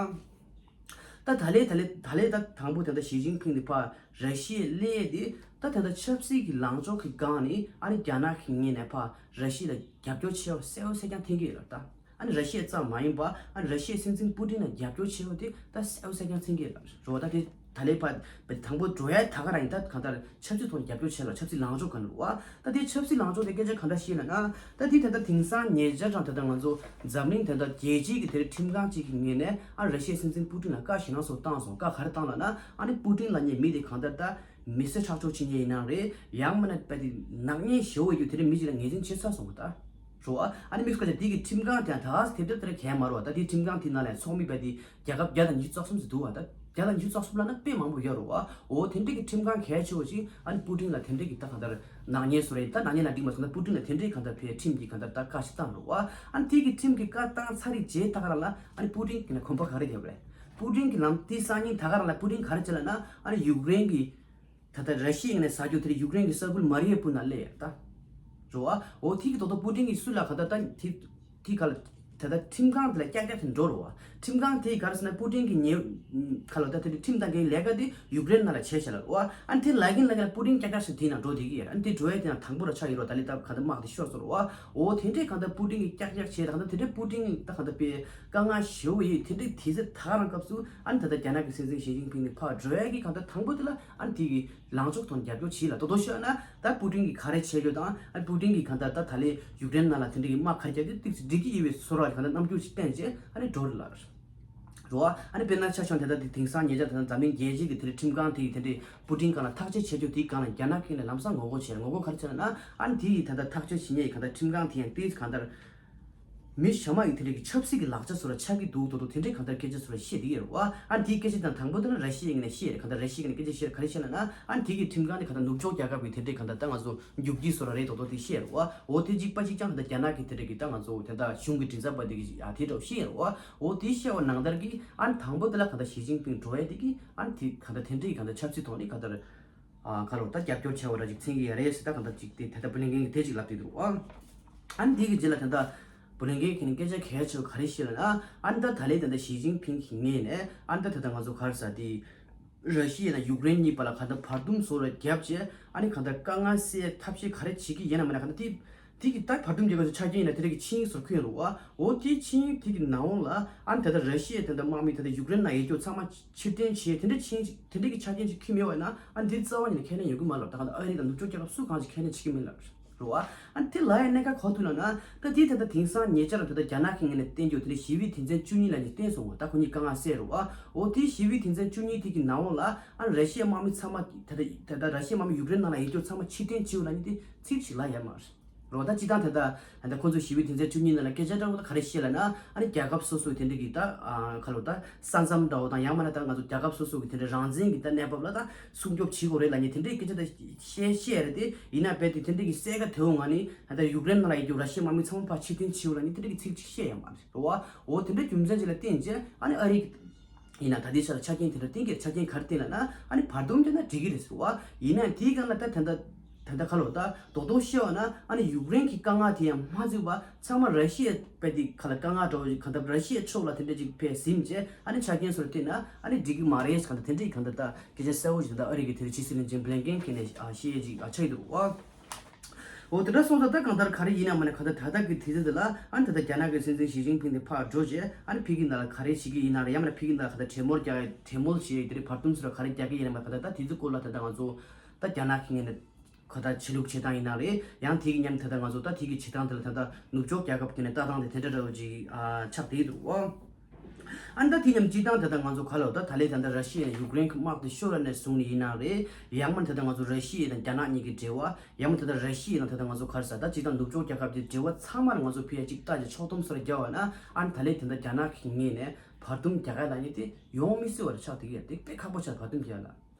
ད་ད་ལས་ད་ལས་ད་ལས་ད་དང་པོ་ད་ལྟ་ཞི་ཅིན་ཕིང་དེ་ཕར་ར་ཤི་ཡའི་སླེབས་ཡས་དེ་ད་ད་ལྟ་ཆབ་སྲིད་ཀྱི་ལངས་ཕྱོགས་ཀྱི་སྒང་ནས་ཨ་ནི་རྒྱ་ནག་གི་ངོས་ནས་ཕར་ར་ཤི་ཡ་ལ་རྒྱབ་སྐྱོར་ཆེ་བ་གསལ་བོ་གསལ་རྐྱང་འཐེན་གྱི་ཡོད་ལ་ད། ཨ་ནི་ར་ཤི་ཡ་ཙམ་མ་ཡིན་པ་ཨ་ནི་ར་ཤི་ཡའི་སྲིད་འཛིན་པུ་ཏིན་ལ་རྒྱབ་སྐྱོར་ཆེ་བ་དེ་ད་གསལ་བོ་གསལ་རྐྱང་འཐེན་གྱི་ཡོད་ལ་རེད་བ། ད་དེ་ད་ལས་ཕར་དང་པོ་འགྲོ་ཡ་ད་ག་རང་ཡིན་ད་གང་ལྟར་ཆབ་སྲིད་ཐོག་ནས་རྒྱབ་སྐྱོར་བྱས་ལ་ཆབ་སྲིད་ལངས་ཕྱོགས་ག་འདྲ་རེད་བ། ད་དེ་ཆབ་སྲིད་ལངས་ཕྱོགས་དེ་སྐད་ཆ་ག་འདྲ་བཤད་ལ་ན། ད་དེ་ད་ལྟ་དེང་སང་ཉེ་ཆར་དང་ད་ལྟ་ང་ཚོ་འཛམ་གླིང་ད་ལྟ་རྒྱལ་སྤྱིའི་གི་དེ་རིང་ཁྲིམས་ཁང་གཅིག་གི་ངོས་ནས་ཨ་ར་ཤི་ཡའི་སྲིད་འཛིན་པུ་ཏིན་ལ་བཀའ་ཞེ་ནང་སོགས་བཏང་སོང་། བཀའ་ག་རེ་བཏང་ལ་ན། ཨ་ནི་པུ་ཏིན་ལབ་མཁན་མི་དེ་གང་ལྟར་ད་མི་སེར་ཧྲག་སྐྱོར་བྱེད་མཁན་ཡིན་ནའང་རེད། ཡང་མིན་ན་པ་དེ་ནག་ཉེས་ཞེ་པོ་ཡོད་དེ་རིང་མི་གཅིག་ལ་ངོས་འཛིན་བྱེད་ཚར་སོང་བ་ད། རོ་ཨ་ཨ་ནི་དམིགས་སུ་བཀར་ཏེ་དེ་གི་ཁྲིམས་ཁང་དེ་ཡང་ད་ག་སེ་དེབ་དེབ་དེ་ར་གས་མ་རོ་བ། ད་དེ་ཁྲིམས་ཁང་དེ་ནང་ལ་ཚོགས་མི་པ་དེ་རྒྱལ་ཁབ་བརྒྱ་དང་ཉི་ཤུ་རྩ་གསུམ་ཙམ་འདུག་བ། ད་བརྒྱ་དང་ཉི་ཤུ་རྩ་གསུམ་ལབ་ན་དཔེ་མང་པོ་ཡོད་རོ་བ། འོ་དེ་འདྲའི་གི་ཁྲིམས་ཁང་གལ་ཆེ་བོ་ཞིག་ཨ་ནི་པུ་ཏིན་ལ་དེ་འདྲའི་གི་ད་གང་ལྟར་ནག་ཉེས་བཟོ་རེད། ད་ནག་ཉེས་ལ་འགྲིག་མ་སོང་ན་པུ་ཏིན་ལ་དེ་འདྲའི་གང་ལྟར་ཕའི་ཁྲིམས་ཀྱི་གང་ལྟར་ད་བཀའ་ཞིག་བཏང་རོ་བ། ཨ་ནི་དེ་གི་ཁྲིམས་ཀྱི་བཀའ་བཏང་ཚར་རེད་རྗེས་ད་ག་རང་ལ་ཨ་ནི་པུ་ཏིན་གི་ནས་གོམ་པ་ག་རེ་རྒྱབ་རེད། པུ་ཏིན་གི་ལམ་དེ་སང་ཉིན་ད་ག་རང་ལ་པུ་ཏིན་ག་རེ་བྱེད་ལ་ན། ཨ་ནི་ཡུཀ་རེན་གི་ད་ལྟ་ར་ཤི་ཡའི་ངོས་ནས་ཟ་རྒྱུ་དེ་ཡུཀ་རེན་གྱི་ས་ཁུལ་མ་རི་ཡ་པུ་ན་སླེབས་ཡ་ད། རོ་ཨ། འོ་དེ་གི་ཐོག་ཏུ་པུ་ཏིན་གྱིས་སུ་ལ་ག་ད་ད་དེ་དེ་ག་ལ་ད་ལྟ་ཁྲིམས་ཁང་དེ་ལ་ཀྱག་ཀྱག་དེ་འགྲོ་རོ་ཨ། ཁྲིམས་ཁང་དེ་ག་རེ་ཟེར་ན་པུ་ཏིན་གྱི་ཉེ་ག་ལ་ད་དེ་ཁྲིམས་དང་འགལ་ལས་ཀ་དེ་ཡུཀ་རེན་ནང་ལ་བྱས་བྱས་ལ་རོ་ཨ། ཨ་ནི་དེ་ལ་གིན་ལ་གིན་ལ་པུ་ཏིན་ཀྱག་ཀྱག་ཞིག་དེ་ནང་འགྲོ་དེ་གི་ཡ། ཨ་ནི་དེ་འགྲོ་ཡ་དེ་ནང་དང་པོ་ར་ཆགས་ཡིན་རོ། ད་ལི་ད་ག་ད་དམག་དེ་ཤོར་སོང་རོ་ཨ། འོ་དེ་འདྲའི་ག་ད་པུ་ཏིན་གྱིས་ཀྱག་ཀྱག་བྱས་ད་ག་ད་དེ་འདྲའི་པུ་ཏིན་ད་ག་ད་པའི་དཀའ་ངལ་ཞེ་བོ་ཡོད། དེ་འདྲའི་དུས་ཚོད་ད་ག་རང་སྐབས་སུ་ཨ་ནི་ད་ལྟ་རྒྱ་ནག་གི་སྲིད་འཛིན་ཞི་ཅིན་ཕིང་ནི་ཕར་འགྲོ་ཡ་གི་ག་ད་དང་པོ་དེ་ལ་ཨ་ནི་དེ་གི་ལངས་ཕྱོགས་ཐོག་རྒྱབ་སྐྱོར་བྱས་ལ་ཏོག་ཏོག་ཤོད་ན། ད་པུ་ཏིན་གྱིས་ག་རེ་བྱེད་རྒྱུ་དང་ཨ་པུ་ཏིན་གྱིས་གང་ལྟར་ད་ད་ལས་ཡུཀ་རེན་ནང་ལ་དེ་འདྲ་གི་དམག་ག་རེ་བརྒྱབ་དེ་ཏིག་ཙི་འགྲིག་གི་ཡོད་པའི་བཟོ་འདྲ་གང་ལྟར་རྣམ་འགྱུར་ཞིག་བསྟན་བྱས་ཨ་ནི་འགྲོ་རེད་ལ་རོ་ཨ། ཨ་ནི་དཔེར་ན་ཆ་བཞག་ན་དེ་ལྟར་དེང་སང་ཉེ་ཆར་དེ་ལྟར་འཛམ་གླིང་རྒྱལ་སྤྱིའི་གི་དེ་འདྲའི་ཁྲིམས་ཁང་དེ་ཡི་དེ་འདྲའི་པུ་ཏིན་སྒང་ལ་ཐག་གཅོད་བྱེད་རྒྱུ་དེའི་སྒང་ལ་རྒྱ་ནག་གི་ནས་ལམ་སང་ངོ་རྒོལ་བྱས་རེད། ངོ་རྒོལ་ག་རེ་བྱས་ལ་ན། ཨ་ནི་དེ་ཡི་ད་ལྟ་ཐག་གཅོད་བྱེད་མཁན་ཡི་གང་ལྟར་ཁྲིམས་ཁང་དེ་ཡང་ཏིག་ཙི་གང་ལྟར། མི་གཞན་མ་ཡི་དེ་འདྲའི་གི་ཆབ་སྲིད་ཀྱི་ལག་ཆ་བཟོ་འདྲ་ཆགས་ཀྱི་འདུག་ཏོག་ཏོག་དེ་འདྲའི་གང་ལྟར་སྐད་ཆ་བཟོ་འདྲ་བཤད་བསྡད་ཡོད་རེད་བ། ཨ་ནི་དེའི་སྐད་ཆ་དང་དང་པོ་དེ་ནི་ར་ཤི་ཡའི་ངོས་ནས་བཤད་རེད། གང་ལྟར་ར་ཤི་ཡའི་ངོས་ནས་སྐད་ཆ་བཤད་ག་རེ་བཤད་ལ་ན། ཨ་ནི་དེ་གི་ཁྲིམས་ཁང་ནས་གང་ལྟར་ནུབ་ཕྱོགས་རྒྱལ་ཁབ་ཀྱི་དེ་འདྲའི་གང་ལྟར་ད་ང་ཚོ་རྒྱུག་ཁྱི་བཟོ་འདྲ་རེད་ཏོག་ཏོག་དེ་བཤད་རེད་བ། འོ་དེ་གཅིག་པ་གཅིག་རྐྱང་གང་ལྟར་རྒྱ་ནག་གི་དེ་འདྲའི་གི་ད་ང་ཚོ་དེ་འདྲ་གཞུང་གི་མགྲིན་ཚབ་པ་དེ་གི་ཨ་དེ་འདྲ་བཤད་རེད་བ། འོ་དེ་བཤད་པ་ནང་ལྟར་གི་ཨ་ནི་དང་པོ་དེ་ལ་གང་ལྟར་ཞི་ཅིན་ཕིང་འགྲོ་ཡ་དེ་གི་ཨ་ནི་དེ་གང་ལྟར་དེ་འདྲའི་གང་ལྟར་ཆབ་སྲིད་ཐོག་ནས་གང་ལྟར། ཨ་ཁ་ལོ་ད་རྒྱབ་སྐྱོར་བྱས་པ་འདྲ་ཅིག་མཚོན་གྱི་ཡ་རེད་ཟེར། ད་གང་ལྟར་ཅིག་དེ་ད་ལྟ་བྷི་ལིན་ཀེན་གྱིས་དེ་ཅིག་ལབ་བསྡད་འདུག་ཨ། ཨ་ནི་དེ་གི་རྗེས་ལ་ད་ལྟ་བྷི་ལིན་ཀེན་གྱིས་ནི་སྐད་ཆ་གལ་ཆེ་བ་ག་རེ་བཤད་ལ་ན། ཨ་ནི་ད་ད་ལན་ད་ལྟ་ཞི་ཅིན་ཕིང་གི་ངོས་ནས་ཨ་ནི་ད་ད་ལྟ་ང་ཚོ་ག་རེ་ཟེར་དེ། ར་ཤི་ཡ་དང་ཡུཀ་རེན་གཉིས་བར་ལ་གང་ལྟར་བར་འདུམ་བཟོ་ར་བརྒྱབ་བྱས་ཨ་ནི་གང་ལྟར་དཀའ་ངལ་སེལ་ཐབས་ཤེས་ག་རེ་བྱེད་ཀྱི་ཡིན་ན་མིན་ན་གང་ལྟར་དེ། དེ་གི་ད་བར་འདུམ་རྒྱལ་ཁབ་ཚོ་ཆ་རྐྱེན་ཡིན་ན་དེ་འདྲ་གི་ཆིངས་ཡིག་ཚོར་འཁོད་ཡོད་རེད་བ། འོ་དེའི་ཆིངས་ཡིག་དེ་གི་ནང་ལ་ཨ་ནི་ད་ལྟ་ར་ཤི་ཡ་དེ་འདྲ་དམག་མི་ད་ལྟ་ཡུཀ་རེན་ནང་ཡོད་རྒྱུ་ཚང་མ་ཕྱིར་འཐེན་བྱས་དེ་འདྲ་ཆིངས་དེ་འདྲ་གི་ཆ་རྐྱེན་ཅིག་འཁོད་མེད་བ་ན་ཨ་ནི་དེ་རྩ་བ་ཉིད་ནས་ཁས་ལེན་ཡོང་གི་མ་རེད། ད་ག་ད་ཨ་རི་དང་ནུབ་ཕྱོགས་རྒྱལ་ཁབ་སུ་གང་ཞིག་ཁས་ལེན་བྱེད་ཀྱི་མིན་ལ་རེད་བ། ཨ་ནི་དེ་ལ་ཡང་གནད་འགག་ག་རེ་ཐུག་ལ་ན། ད་དེ་ད་ལྟ་དེང་སང་ཉེ་ཆར་ད་ལྟ་རྒྱ་ནག་གི་ངོས་ནས་བསྟན་རྒྱུ་དེ་འདྲ་ཞི་བའི་དོན་ཚན་བཅུ་གཉིས་ལ་ནི་བསྟན་སོང་བ། ད་ཁོ་གཉིས་དཀའ་ངལ་སེལ་རེད་བ། འོ་དེ་ཞི་བའི་དོན་ཚན་བཅུ་གཉིས་དེ་གི་ནང་ལ་ཨ་ནི་ར་ཤི་ཡ་དམག་མི་ཚང་མ་ད་ལྟ་ད་ལྟ་ར་ཤི་ཡ་དམག་མི་ཡུཀ་རེན་ནང་ལ་ཡོད་རྒྱུ་ཚང་མ་ཕྱིར་འཐེན་བྱེད་དགོས་ལ་ནི་དེ་ཚིག་ཞིག་ལ་ཡ་མ་རེད། རོ་ད་སྤྱི་བཏང་དེ་ད་ད་ཁོང་ཚོ་ཞི་བའི་དོན་ཚན་བཅུ་གཉིས་ནང་ལ་སྐད་ཆ་འདྲ་བོ་ད་ག་རེ་བཤད་ལ་ན། ཨ་ནི་རྒྱལ་ཁབ་སོ་སོའི་དེ་འདྲ་གི་ད་ཨ་ཁ་ལོ་ད་ས་མཚམས་འདྲ་བོ་དང་ཡང་མིན་ན་ད་ང་ཚོ་རྒྱལ་ཁབ་སོ་སོ་གི་དེ་འདྲ་རང་བཙན་གི་ད་གནས་བབ་ལ་ད་སྲུང་སྐྱོབ་བྱེད་དགོས་རེད་ལབ་མཁན་དེ་འདྲའི་སྐད་ཆ་ད་བཤད་བཤད་རེད་དེ། ཡིན་ན་རྦད་དེ་དེ་འདྲ་གི་གསལ་ཁ་དེ་འོང་ང་ནི་ད་ཡུཀ་རེན་ནང་ལ་ཡོད་རྒྱུ་ར་ཤི་ཡའི་དམག་མི་ཚང་མ་ཕར་ཕྱིར་འཐེན་བྱེད་དགོས་ལབ་མཁན་དེ་འདྲ་གི་ཚིག་ཅིག་བཤད་ཡ་མ་རེད་རོ་བ། འོ་དེ་འདྲ་རྒྱུ་མཚན་ཅིག་ལ་བརྟེན་བྱས་ཨ་ནི་ཨ་རི་ཡིན་ན་ད་ལྟའི་ཆ་ལ་ཆ་རྐྱེན་དེ་འདྲ་བསྟན་གྱི་ཆ་རྐྱེན་ག་རེ་བསྟན་ལ་ན། ཨ་ནི་བར་འདུམ་བརྒྱབ་ན་འགྲིག་གི་རེད་ཟེར་བ། ཡིན་ན་དེའི་སྒང་ལ་ད་ད་ལྟ་ད་ལྟ་ ད་ལྟ་ཁ་ལོ་ད་རྡོག་རྡོག་བཤད་པ་ན་ཨ་ནི་ཡུཀ་རེན་གྱི་དཀའ་ངལ་དེ་ཡང་མ་འཛུལ་བ་ཚང་མ་ར་ཤི་ཡ་དཔེ་དེ་ཁ་ལ་དཀའ་ངལ་འདྲ་བོ་ཞིག་གང་ལྟར་ར་ཤི་ཡའི་ཕྱོགས་ལ་དེ་འདྲ་ཅིག་ཕེབས་ཟིན་བྱས་ཨ་ནི་ཆ་རྐྱེན་སོར་བལྟས་ན་ཨ་ནི་འགྲིག་གི་མ་རེད་གང་ལྟར་དེ་འདྲ་ཅིག་གང་ལྟར་ད་སྐད་ཆ་གསལ་བོ་ཞིག་ད་ལྟ་ཨ་རི་གི་དེ་རིང་ཕྱི་སྲིད་བློན་ཆེན་བྷི་ལིན་ཀེན་གྱིས་ནས་ཨ་བཤད་ཡས་ཅིག་ཨ་ཆགས་ཡོད་འདུག་ཨ། འོ་དེ་འདྲ་སོང་ཙང་ད་གང་ལྟར་ག་རེ་ཡིན་ན་མ་ན་གང་ལྟར་ད་ལྟ་གི་དུས་ཚོད་འདི་ལ་ཨ་ནི་ད་ལྟ་རྒྱ་ནག་གི་སྲིད་འཛིན་ཞི་ཅིན་ཕིང་དེ་ཕར་འགྲོ་རྗེས་ཨ་ནི་ཕ་གི་ནང་ལ་ག་རེ་བྱེད་ཀྱི་ཡིན་ན་རེད་ཡང་མིན་ན་ཕ་གི་ནང་ལ་གང་ལྟར་གྲོས་མོལ་རྒྱག་གྲོས་མོལ་བྱེད་ཡས་དེ་རིང་བར་འདུམ་སོགས་ལ་ག་རེ་རྒྱག་གི་ཡིན་ན་མ་ན་གང་ལྟར་ད་དེ་ཚོ་སྐོར་ལ་ད་ལྟ་ང་ཚོ་ད་རྒྱ་ནག་གི་ངོས་ནས་གང་ལྟར་ཆོས་ལུགས་བྱེད་སྟངས་ཡིན་ན་རེད་ཡང་དེ་གི་མཉམ་ད་ལྟ་ང་ཚོ་ད་དེ་གི་བྱེད་སྟངས་དེ་ལ་ད་ལྟ་ནུབ་ཕྱོགས་རྒྱལ་ཁབ་ཀྱི་ནས་ལྟ་སྟངས་དེ་དེ་འདྲ་འདྲ་བོ་ཅིག་ཨ་ཆགས་བསྡད་འདུག་ཨོ། ཨ་ནི་ད་དེ་མཉམ་སྤྱིར་བཏང་ད་ལྟ་ང་ཚོ་ག་ལ་ད་ད་ལས་ད་ལྟ་ར་ཤི་ཡ་ཡུཀ་རེན་གྱི་དམག་དེ་ཤོར་བ་ནས་བཟུང་ནས་ཡིན་ན་རེད། ཡང་མིན་ད་ལྟ་ང་ཚོ་ར་ཤི་ཡ་དང་རྒྱ་ནག་གཉིས་ཀྱི་འབྲེལ་བ། ཡང་མིན་ད་ལྟ་ར་ཤི་ཡ་དང་ད་ལྟ་ང་ཚོ་ག་རེ་ཟེར་ད་སྤྱིར་བཏང་ནུབ་ཕྱོགས་རྒྱལ་ཁབ་ཀྱི་འབྲེལ་བ་ཚང་མར་ང་ཚོ་ཕ་གི་ཅིག་ལྟ་ཅིག་ཕྱོགས་སྡོམ་སོར་རྒྱག་པ་ན་ཨ་ནི་ད་ལས་ད་ལྟ་རྒྱ་ནག་གི་ངོས་ནས་བར་འདུམ་རྒྱག་ག་ལབ་མཁན་དེ་ཡོང་མི་སྲིད་པ་རེད་ཆགས་བསྡད་ཀྱི་ཡོད་དེ་དཔེ་ཁག་པོ་ཆགས་བར་འདུམ་རྒྱག་ཡ་ལ།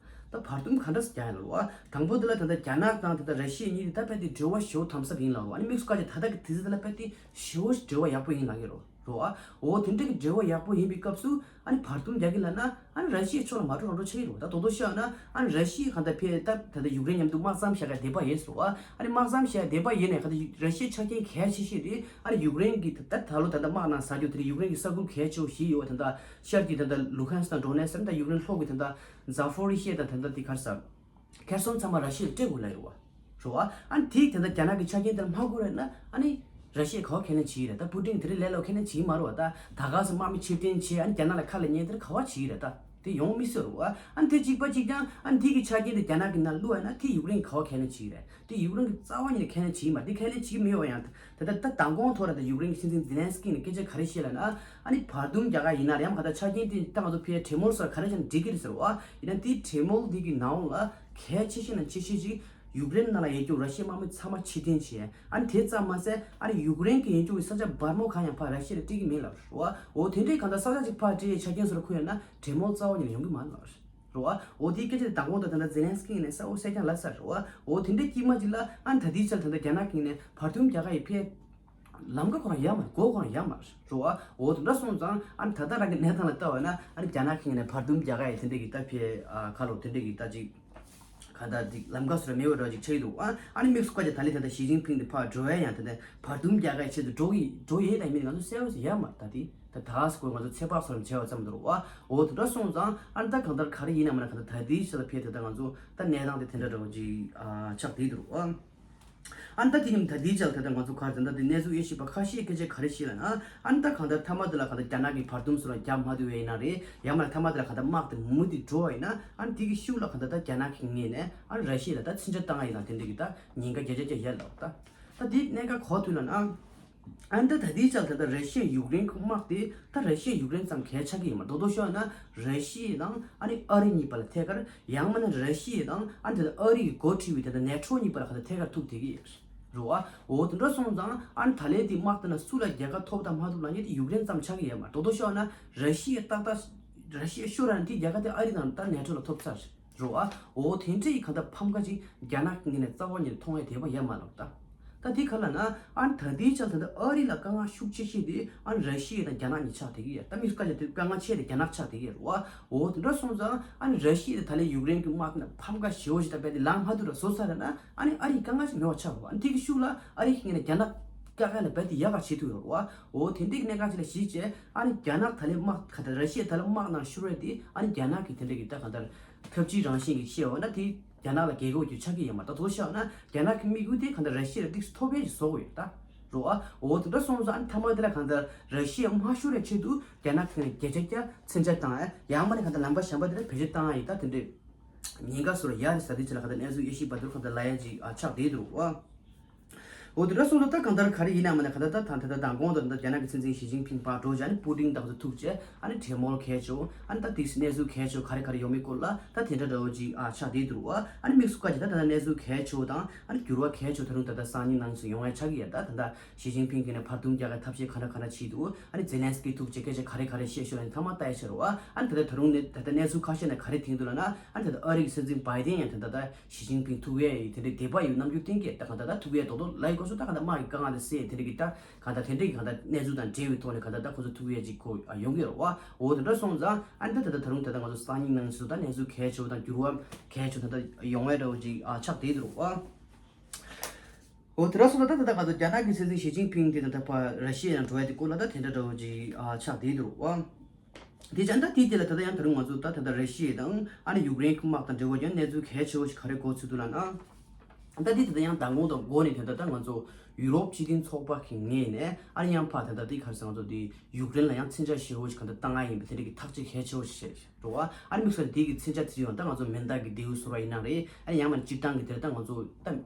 ད་བར་འདུམ་ག་འདྲ་སེ་རྒྱག་ཡ་ལ་རེད་བ། དང་པོ་དེ་ལ་ད་ལྟ་རྒྱ་ནག་དང་ད་ལྟ་ར་ཤི་ཡ་གཉིས་དེ་ད་དཔེ་དེ་འབྲེལ་བ་ཞེ་པོ་དམ་ཟབ་ཡིན་ལབ་རེད་བ། ཨ་ནི་དམིགས་སུ་བཀར་བྱས་ད་ལྟ་གི་དུས་ཚོད་དེ་ལ་དཔེ་དེ་ཞེ་པོ་འབྲེལ་བ་ཡག་པོ་ཡིན་ལབ་ཀྱི་རེད་བ། རེད་བ། འོ་དེ་འདྲ་གི་འབྲེལ་བ་ཡག་པོ་ཡིན་པའི་སྐབས་སུ་ཨ་ནི་བར་འདུམ་རྒྱག་གི་ལབ་ན་ཨ་ནི་ར་ཤི་ཡའི་ཕྱོགས་ལ་མ་འགྲོ་རང་འགྲོ་ཆགས་ཀྱི་རེད་བ། ད་རྡོག་རྡོག་བཤད་ན་ཨ་ནི་ར་ཤི་ཡས་གང་ལྟར་ཕར་ད་ད་ལྟ་ཡུཀ་རེན་མཉམ་དུ་དམག་མཚམས་བཞག་ག་འདོད་པ་ཡོད་ཟེར་བ། ཨ་ནི་དམག་མཚམས་བཞག་འདོད་པ་ཡོད་ནའི་གང་ལྟར་ར་ཤི་ཡའི་ཆ་རྐྱེན་གལ་ཆེ་ཤོས་དེ་ཨ་ནི་ཡུཀ་རེན་གྱི་ད་ད་ད་ལོ་ད་ལྟ་དམག་ནང་ཟ་རྒྱུ་དེ་ཡུཀ་རེན་གྱི་ས་ཁུལ་གལ་ཆེ་བོ་ཞིག་ཡོད་བ། ད་ལྟ་ཤར་གྱི་ད་ལྟ་ལུ་ཧན་སི་དང་ཌོ་ནེ་སི་ད་ཡུཀ་རེན་ལྷོ་གི་ད་ལྟ་ཛ་ཕོ་རི་ཤི་ཡ་དང་ད་ལྟ་དེ་ག་རེ་ཟེར། ཁེར་སོན་ཚང་མ་ར་ཤི་ཡར་སྤྲད་དགོས་ལབ་ཡོད་རེད་བ། རེད་བ། ཨ་ནི་དེ་ད་ལྟ་རྒྱ་ནག་གི་ཆ་རྐྱེན་དེར་མ་གོ་རེད་ན་ཨ་ནི་ར་ཤི་ཡས་ག་བ་ཁས་ལེན་བྱེད་ཀྱི་རེད། ད་པུ་ཏིན་དེ་རིང་ལས་སླ་པོ་ཁས་ལེན་བྱེད་ཀྱི་མ་རེད་བ། ད་ད་ག་སེ་དམག་མི་ཕྱིར་འཐེན་བྱས་ཨ་ནི་རྒྱ་ནག་ལ་ཁ་ལ་ཉན་དེར་ག་བ་བྱེད་ཀྱི་རེད། ད་དེ་ཡོང་མི་སྲིད་རེད་བ། ཨ་ནི་དེ་གཅིག་པ་གཅིག་རྐྱང་ཨ་ནི་དེ་གི་ཆ་རྐྱེན་དེ་རྒྱ་ནག་གི་ནང་བླུགས་ཡ་ན་དེ་ཡུཀ་རེན་གྱིས་ག་བ་ཁས་ལེན་བྱེད་ཀྱི་རེད། དེ་ཡུཀ་རེན་གྱིས་རྩ་བ་ཉིད་ནས་ཁས་ལེན་བྱེད་ཀྱི་མ་རེད། དེ་ཁས་ལེན་བྱེད་ཀྱི་མི་ཡོད་པ་ཡང་ད་ད་ད་མདང་དགོང་ཐོག་ར་ད་ཡུཀ་རེན་གྱི་སྲིད་འཛིན་ཛེ་ལན་སི་ཀི་ནས་སྐད་ཆ་ག་རེ་བཤད་ལབ་ན། ཨ་ནི་བར་འདུམ་རྒྱག་ག་ཡིན་ན་རེད་ཡང་ག་ད་ཆ་རྐྱེན་དེ་ད་ང་ཚོ་ཕར་གྲོས་མོལ་སོགས་ག་རེ་བྱས་ན་འགྲིག་གི་རེད་ཟེར་བ། ཡིན་ན་དེའི་གྲོས་མོལ་དེ་གི་ནང་ལ་གལ་ཆེ་ཤོས་ནང་ཆེ་ཤོས་ཅིག་ཡུཀ་རེན་ནང་ལ་ཡོད་རྒྱུ་ར་ཤི་ཡའི་དམག་མི་ཚང་མ་ཕྱིར་འཐེན་བྱས། ཨ་ནི་དེ་ཙམ་མ་ཟད་ཨ་ནི་ཡུཀ་རེན་གྱི་ཡོད་རྒྱུ་གི་ས་ཆ་སྦར་མོ་གང་ཡང་ཕར་ར་ཤི་ཡ་ལ་སྤྲད་ཀྱི་མིན་ལབ་རེད་བ། འོ་དེ་འདྲའི་གང་ལྟར་ས་ཆ་ཅིག་ཕར་སྤྲད་ཡས་ཆ་རྐྱེན་སོགས་ལ་ཁུར་ཡོང་ན་གྲོས་མོལ་རྩ་བ་ཉིད་ནས་ཡོང་གི་མ་རེད་ལབ་རེད་བ། འོ་དེའི་སྐད་ཆ་དེ་མདང་དགོང་ད་ད་ལྟ་ཛེ་ལན་སི་ཀི་ནས་གསལ་པོ་གསལ་རྐྱང་ལབ་ཚར་རེད་བ། འོ་དེ་འདྲའི་དཀྱིལ་མ་ཅིག་ལ་ཨ་ནི་ད་ལྟའི་ཆར་ད་ལྟ་རྒྱ་ནག་གི་ནས་བར་འདུམ་རྒྱག་ག་ཡས་ཕར་ལམ་ཁ་ཁོ་རང་ཡོད་མ་རེད། གོ་ཁོ་རང་ཡོད་མ་རེད་རེད་བ། འོ་དེ་འདྲ་སོང་ཙང་ཨ་ནི་ད་ལྟ་རང་གི་གནས་སྟངས་ལ་ལྟ་བ་ན་ཨ་ནི་རྒྱ་ནག་གི་ནས་བར་འདུམ་རྒྱག་ག་ཡས་དེ་འདྲ་གི་ད་ཕར་ཨ་ཁ་ལོ་དེ་འདྲ་གི་ད་ཅིག་ག་ད་ཅིག་ལམ་ཁ་སོགས་ལ་མེད་པ་འདྲ་ཅིག་ཆགས་ཀྱི་འདུག་ཨ་ཨ་ནི་དམིགས་སུ་བཀར་བྱས་ད་ལན་ད་ལྟ་ཞི་ཅིན་ཕིང་དེ་ཕར་འགྲོ་ཡས་ཡང་དེ་འདྲ་བར་འདུམ་རྒྱག་ག་ཡས་ཆེད་དུ་འགྲོ་གི་འགྲོ་ཡས་དང་མིན་ང་ཚོ་གསལ་པོ་ཞིག་ཡོད་མ་རེད། ད་དེ་ད་ད་སྐོར་ང་ཚོ་ཚོད་དཔག་སོགས་ལ་བྱས་པ་ཙམ་དུ་རེད་བ། འོ་དེ་འདྲ་སོང་ཙང་ཨ་ནི་ད་གང་ལྟར་ག་རེ་ཡིན་ན་མིན་ན་ག་ད་ད་ལྟའི་ཆ་ལ་ཕར་དེ་ད་ང་ཚོ་ད་གནས་སྟངས་དེ་དེ་འདྲ་འདྲ་བོ་ཅིག་ཨ་ཆགས་བསྡད་འདུག་རེད་བ། ཨ་ནི་ད་དེ་ནི་ད་ལྟའི་ཆར་ད་ལྟ་ང་ཚོ་ག་རེ་ད་ལྟ་དེ་གནས་ཚུལ་དབྱེ་ཞིབ་པ་ཁ་ཤས་སྐད་ཆ་ག་རེ་བཤད་ལབ་ན། ཨ་ནི་ད་གང་ལྟར་མཐའ་མ་དེ་ལ་གང་ལྟར་རྒྱ་ནག་གིས་བར་འདུམ་སོགས་ལ་རྒྱག་མ་ཐུབ་པ་ཡིན་ན་རེད། ཡང་མིན་ན་མཐའ་མ་དེ་ལ་གང་ལྟར་དམག་དེ་མུ་མཐུད་འགྲོ་བ་ཡིན་ན་ཨ་ནི་དེ་གི་ཤུགས་ལ་གང་ལྟར་ད་རྒྱ་ནག་གི་ངོས་ནས་ཨ་ནི་ར་ཤི་ཡ་ལ་ད་ཚིག་འཇོག་བཏང་ཡ་ཡིན་ན་དེ་འདྲ་གི་ད་ཉེན་ཁ་བརྒྱ་ཆ་བརྒྱ་ཡོད་ལབ་ད། ད་དེ་གནད་འགག་ག་པར་ཐུག་ལབ་ན། ཨ་ནི་ད་ད་ལྟའི་ཆར་ད་ལྟ་ར་ཤི་ཡ་ཡུཀ་རེན་གྱི་དམག་དེ་ད་ར་ཤི་ཡ་ཡུཀ་རེན་ཙམ་གལ་ཆགས་ཀྱི་ཡོད་མ་རེད། རྡོག་རྡོག་ཤོད་ན་ར་ཤི་ཡ་དང་ཨ་ནི་ཨ་རི་གཉིས་བར་ལ་ཐད་ཀར། ཡང་མིན་ན་ར་ཤི་ཡ་དང་ཨ་ནི་ད་ལྟ་ཨ་རི་གི་འགོ་ཁྲིད་པའི་ད་ལྟ་ནེ་ཊོ་གཉིས་བར་ལ་ག་ད་ཐད་ཀར་ཐུག་བསྡད་ཀྱི་ཡོད་རེད་བ། འོ་དེ་འདྲ་སོང་ཙང་ཨ་ནི་ད་ལན་དེ་དམག་དེ་ན་སུ་ལ་རྒྱལ་ཁ་ཐོབ་དང་མ་ཐོབ་ལབ་མཁན་དེ་ཡུཀ་རེན་ཙམ་ཆགས་ཀྱི་ཡོད་མ་རེད། རྡོག་རྡོག་ཤོད་ན་ར་ཤི་ཡ་ཏག་ཏག་ར་ཤི་ཡ་ཤོར་ན་དེ་རྒྱལ་ཁ་དེ་ཨ་རི་དང་ད་ནེ་ཊོ་ལ་ཐོབ་ཚར་རེད་བ། འོ་དེ་འདྲ་ཡི་ག་ད་ཕམ་ཁ་ཅིག་རྒྱ་ནག་གི་ངོས་ནས་རྩ་བ་ཉིད་ནས་མཐོང་ཡ་དེ་བ་ཡོད་མ་རེད་ད། ད་དེ་ག་ལབ་ན་ཨ་ནི་ད་ལྟའི་ཆར་ད་ལྟ་ཨ་རི་ལ་དཀའ་ངལ་ཤུགས་ཆེ་ཤོས་དེ་ཨ་ནི་ར་ཤི་ཡ་དང་རྒྱ་ནག་གཉིས་ཆགས་བསྡད་ཀྱི་ཡོད། ད་དམིགས་སུ་བཀར་བྱས་དེ་དཀའ་ངལ་ཆེ་དེ་རྒྱ་ནག་ཆགས་བསྡད་ཀྱི་ཡོད་རེད་བ། འོ་དེ་འདྲ་སོང་ཙང་ཨ་ནི་ར་ཤི་ཡ་དང་ད་ལན་ཡུཀ་རེན་གྱི་དམག་དེ་ཕམ་ཁ་ཞེ་པོ་ཞིག་ད་རྦད་དེ་ལངས་མ་ཐུབ་ར་བཟོ་ཚར་ར་ན་ཨ་ནི་ཨ་རི་དཀའ་ངལ་ཞིག་མེད་པ་ཆགས་རེད་བ། ཨ་ནི་དེ་གི་ཤུགས་ལ་ཨ་རི་གི་ངོས་ནས་རྒྱ་ནག་དཀའ་ངལ་ལ་རྦད་དེ་ཡག་ག་བྱེད་ཐུབ་ཡོད་རེད་བ། འོ་དེ་འདྲའི་གནད་འགག་ཅིག་ལ་གཞིགས་བྱས་ཨ་ནི་རྒྱ་ནག་ད་ལན་དམག་ག་ད་ར་ཤི་ཡ་ད་ལན་དམག་ནང་ཤོར་བ་དེ་ཨ་ནི་རྒྱ་ནག་གི་དེ་འདྲ་གི་ད་ག་ད་ཐབས་ཇུས་རང་བཞིན་གྱི་བཤད་འོ་ན་དེ་རྒྱ་ནག་ལ་རྒྱལ་ཁ་ཅིག་ཆགས་ཀྱི་ཡོད་མ་རེད། ད་དོ་བཤད་ན་རྒྱ་ནག་གི་དམིགས་ཡུལ་དེ་གང་ལྟར་ར་ཤི་ཡ་ལ་ཏོག་ཙམ་ཐོབ་ཡས་ཀྱི་བཟོ་དགོས་ཡོད་ད་རོ་ཨ། འོ་དེ་འདྲ་སོང་ཙང་ཨ་ནི་མཐའ་མ་དེ་ལ་གང་ལྟར་ར་ཤི་ཡ་མ་ཤོར་བའི་ཆེད་དུ་རྒྱ་ནག་གིས་བརྒྱ་ཆ་བརྒྱ་མཚོན་ཆ་བཏང་ཡ་ཡང་མ་ནི་གང་ལྟར་ལམ་པ་གཞན་པ་དེ་ལ་བེད་སྤྱོད་བཏང་ཡ་ཡིན་ད་དེ་འདྲས་ཉེན་ཁ་སོར་ཡ་རེད་ས་དེ་ཆེད་ལ་གང་ལྟར་གནས་ཚུལ་དབྱེ་ཞིབ་པ་དེར་གང་ལྟར་ལ་ཡ་ཅིག་ཨ་ཆགས་བསྡད་འདུག་ཨ། འོ་དེ་འདྲ་སོང་ཙང་ད་གང་ལྟར་ག་རེ་ཡིན་ན་མ་ནི་གང་ལྟར་ད་ད་ད་མདང་དགོང་དང་ད་རྒྱ་ནག་གི་སྲིད་འཛིན་ཞི་ཅིན་ཕིང་ཕར་འགྲོ་བྱས་ཨ་ནི་པུ་ཏིན་དང་ཚོ་ཐུག་བྱས་ཨ་ནི་གྲོས་མོལ་གལ་ཆེ་བོ་ཨ་ནི་ད་ཏིག་སི་གནས་ཚུལ་གལ་ཆེ་བོ་ག་རེ་ག་རེ་ཡོང་མིན་སྐོར་ལ་ད་དེ་འདྲ་འདྲ་བོ་ཅིག་ཨ་ཆགས་བསྡད་འདུག་ཨ། ཨ་ནི་དམིགས་སུ་བཀར་བྱས་ད་ད་ལྟ་གནས་ཚུལ་གལ་ཆེ་བོ་དང་ཨ་ནི་འགྱུར་བ་གལ་ཆེ་བོ་ད་རུང་ད་ལྟ་སང་ཉིན་གནངས་ཉིན་ཡོང་ཡ་ཆགས་ཀྱི་ཡོད་ད། ད་ལྟ་ཞི་ཅིན་ཕིང་གིས་ནས་བར་འདུམ་རྒྱག་གི་ཐབས་ཤེས་ག་འདྲ་ག་འདྲ་བྱས་འདུག་ཨ་ནི་ཛེ་ལན་སི་ཀི་ཐུག་བྱས་སྐད་ཆ་ག་རེ་ག་རེ་བཤད་ཤོད་ལ་ནི་ཐ་མ་ལྟ་ཡ་ཆེ་རུ་ཨ། ཨ་ནི་ད་ལྟ་ད་རུང་ནས་ད་ལྟ་གནས་ཚུལ་ཁ་ཤས་ནས་ག་རེ་ཐོན་འདུག་ལབ་ན་ཨ་ནི་ད་ལྟ་ཨ་རི་གི་སྲིད་འཛིན་བྷའི་ཏིན་ཡང་ད་ལྟ་ད་ཞི་ཅིན་ཕིང་ཐུག་ཡས་ཡི་དེ་འདྲའི་དད་པ་ཡོད་རྣམ་འགྱུར་བསྟན་གྱི་ད་གང་ལྟར་ད་ཐུག་ཡས་རྡོག་རྡོག་ལབ་ཡི་སྐོར་སུ་ད་གང་ལྟར་དམག་གི་དཀའ་ངལ་དེ་སེལ་ཡས་དེ་འདྲ་གི་ད་གང་ལྟར་དེ་འདྲའི་གི་གང་ལྟར་གནས་ཚུལ་དང་འབྲེལ་བའི་ཐོག་ནས་གང་ལྟར་ད་ཁོ་ཚོ་ཐུག་ཡས་ཅིག་ཁོ་ཡོང་གི་རེད་བ། འོ་དེ་འདྲ་སོང་ཙང་ཨ་ནི་ད་ད་ད་ད་རུང་ད་ལྟ་ང་ཚོ་སང་ཉིན་གནངས་ཉིན་སུ་ད་གནས་ཚུལ་གལ་ཆེ་བོ་དང་འགྱུར་བ་གལ་ཆེ་བོ་ད་ད་ཡོང་ཡས་འདྲ་བོ་ཅིག་ཨ་ཆགས་བསྡད་འདུག་བ། འོ་དེ་འདྲ་སོང་ཙང་ད་ད་ལྟ་ང་ཚོ་རྒྱ་ནག་གི་སྲིད་འཛིན་ཞི་ཅིན་ཕིང་དེ་ད་ལྟ་ཕར་ར་ཤི་ཡ་ནང་འགྲོ་ཡ་དེ་སྐོར་ལ་ད་དེ་འདྲ་འདྲ་བོ་ཅིག་ཨ་ཆགས་བསྡད་འདུག་བ། དེ་བྱས་ན་ད་དེའི་རྗེས་ལ་ད་ལྟ་ཡང་ད་རུང་ང་ཚོ་ད་ད་ལྟ་ར་ཤི་ཡ་དང་ཨ་ནི་ཡུཀ་རེན་གྱི་དམག་དང་འབྲེལ་བ་ཡང་གནས་ཚུལ་གལ་ཆེ་བོ་ཞིག་ག་རེ་གོ་ཚུལ་འདུག་ལབ་ན། ད་དེ་ད་ལྟ་ཡང་མདང་དགོང་དང་འགོ་ནས་དེ་ད་ལྟ་ང་ཚོ་ཡུ་རོབ་སྤྱི་མཐུན་ཚོགས་པ་གི་ངོས་ནས་ཨ་ནི་ཡང་ཕར་དེ་ད་ལྟ་དེ་ག་རེ་ཟེར་ང་ཚོ་དེ་ཡུཀ་རེན་ལ་ཡང་མཚོན་ཆ་ཞེ་བོ་ཞིག་ག་ད་བཏང་ཡ་ཡིན་པའི་དེ་འདྲ་གི་ཐག་གཅོད་གལ་ཆེ་བོ་ཞིག་བྱས་འགྲོ་བ། ཨ་ནི་དམིགས་བསལ་དེ་གི་མཚོན་ཆ་དེ་ཡང་ད་ང་ཚོ་མེ་མདའ་གི་མདེའུ་བཟོ་བ་ཡིན་ན་རེད། ཨ་ནི་ཡང་མིན་སྤྱིར་བཏང་གི་དེ་ད་ང་ཚོ་ད།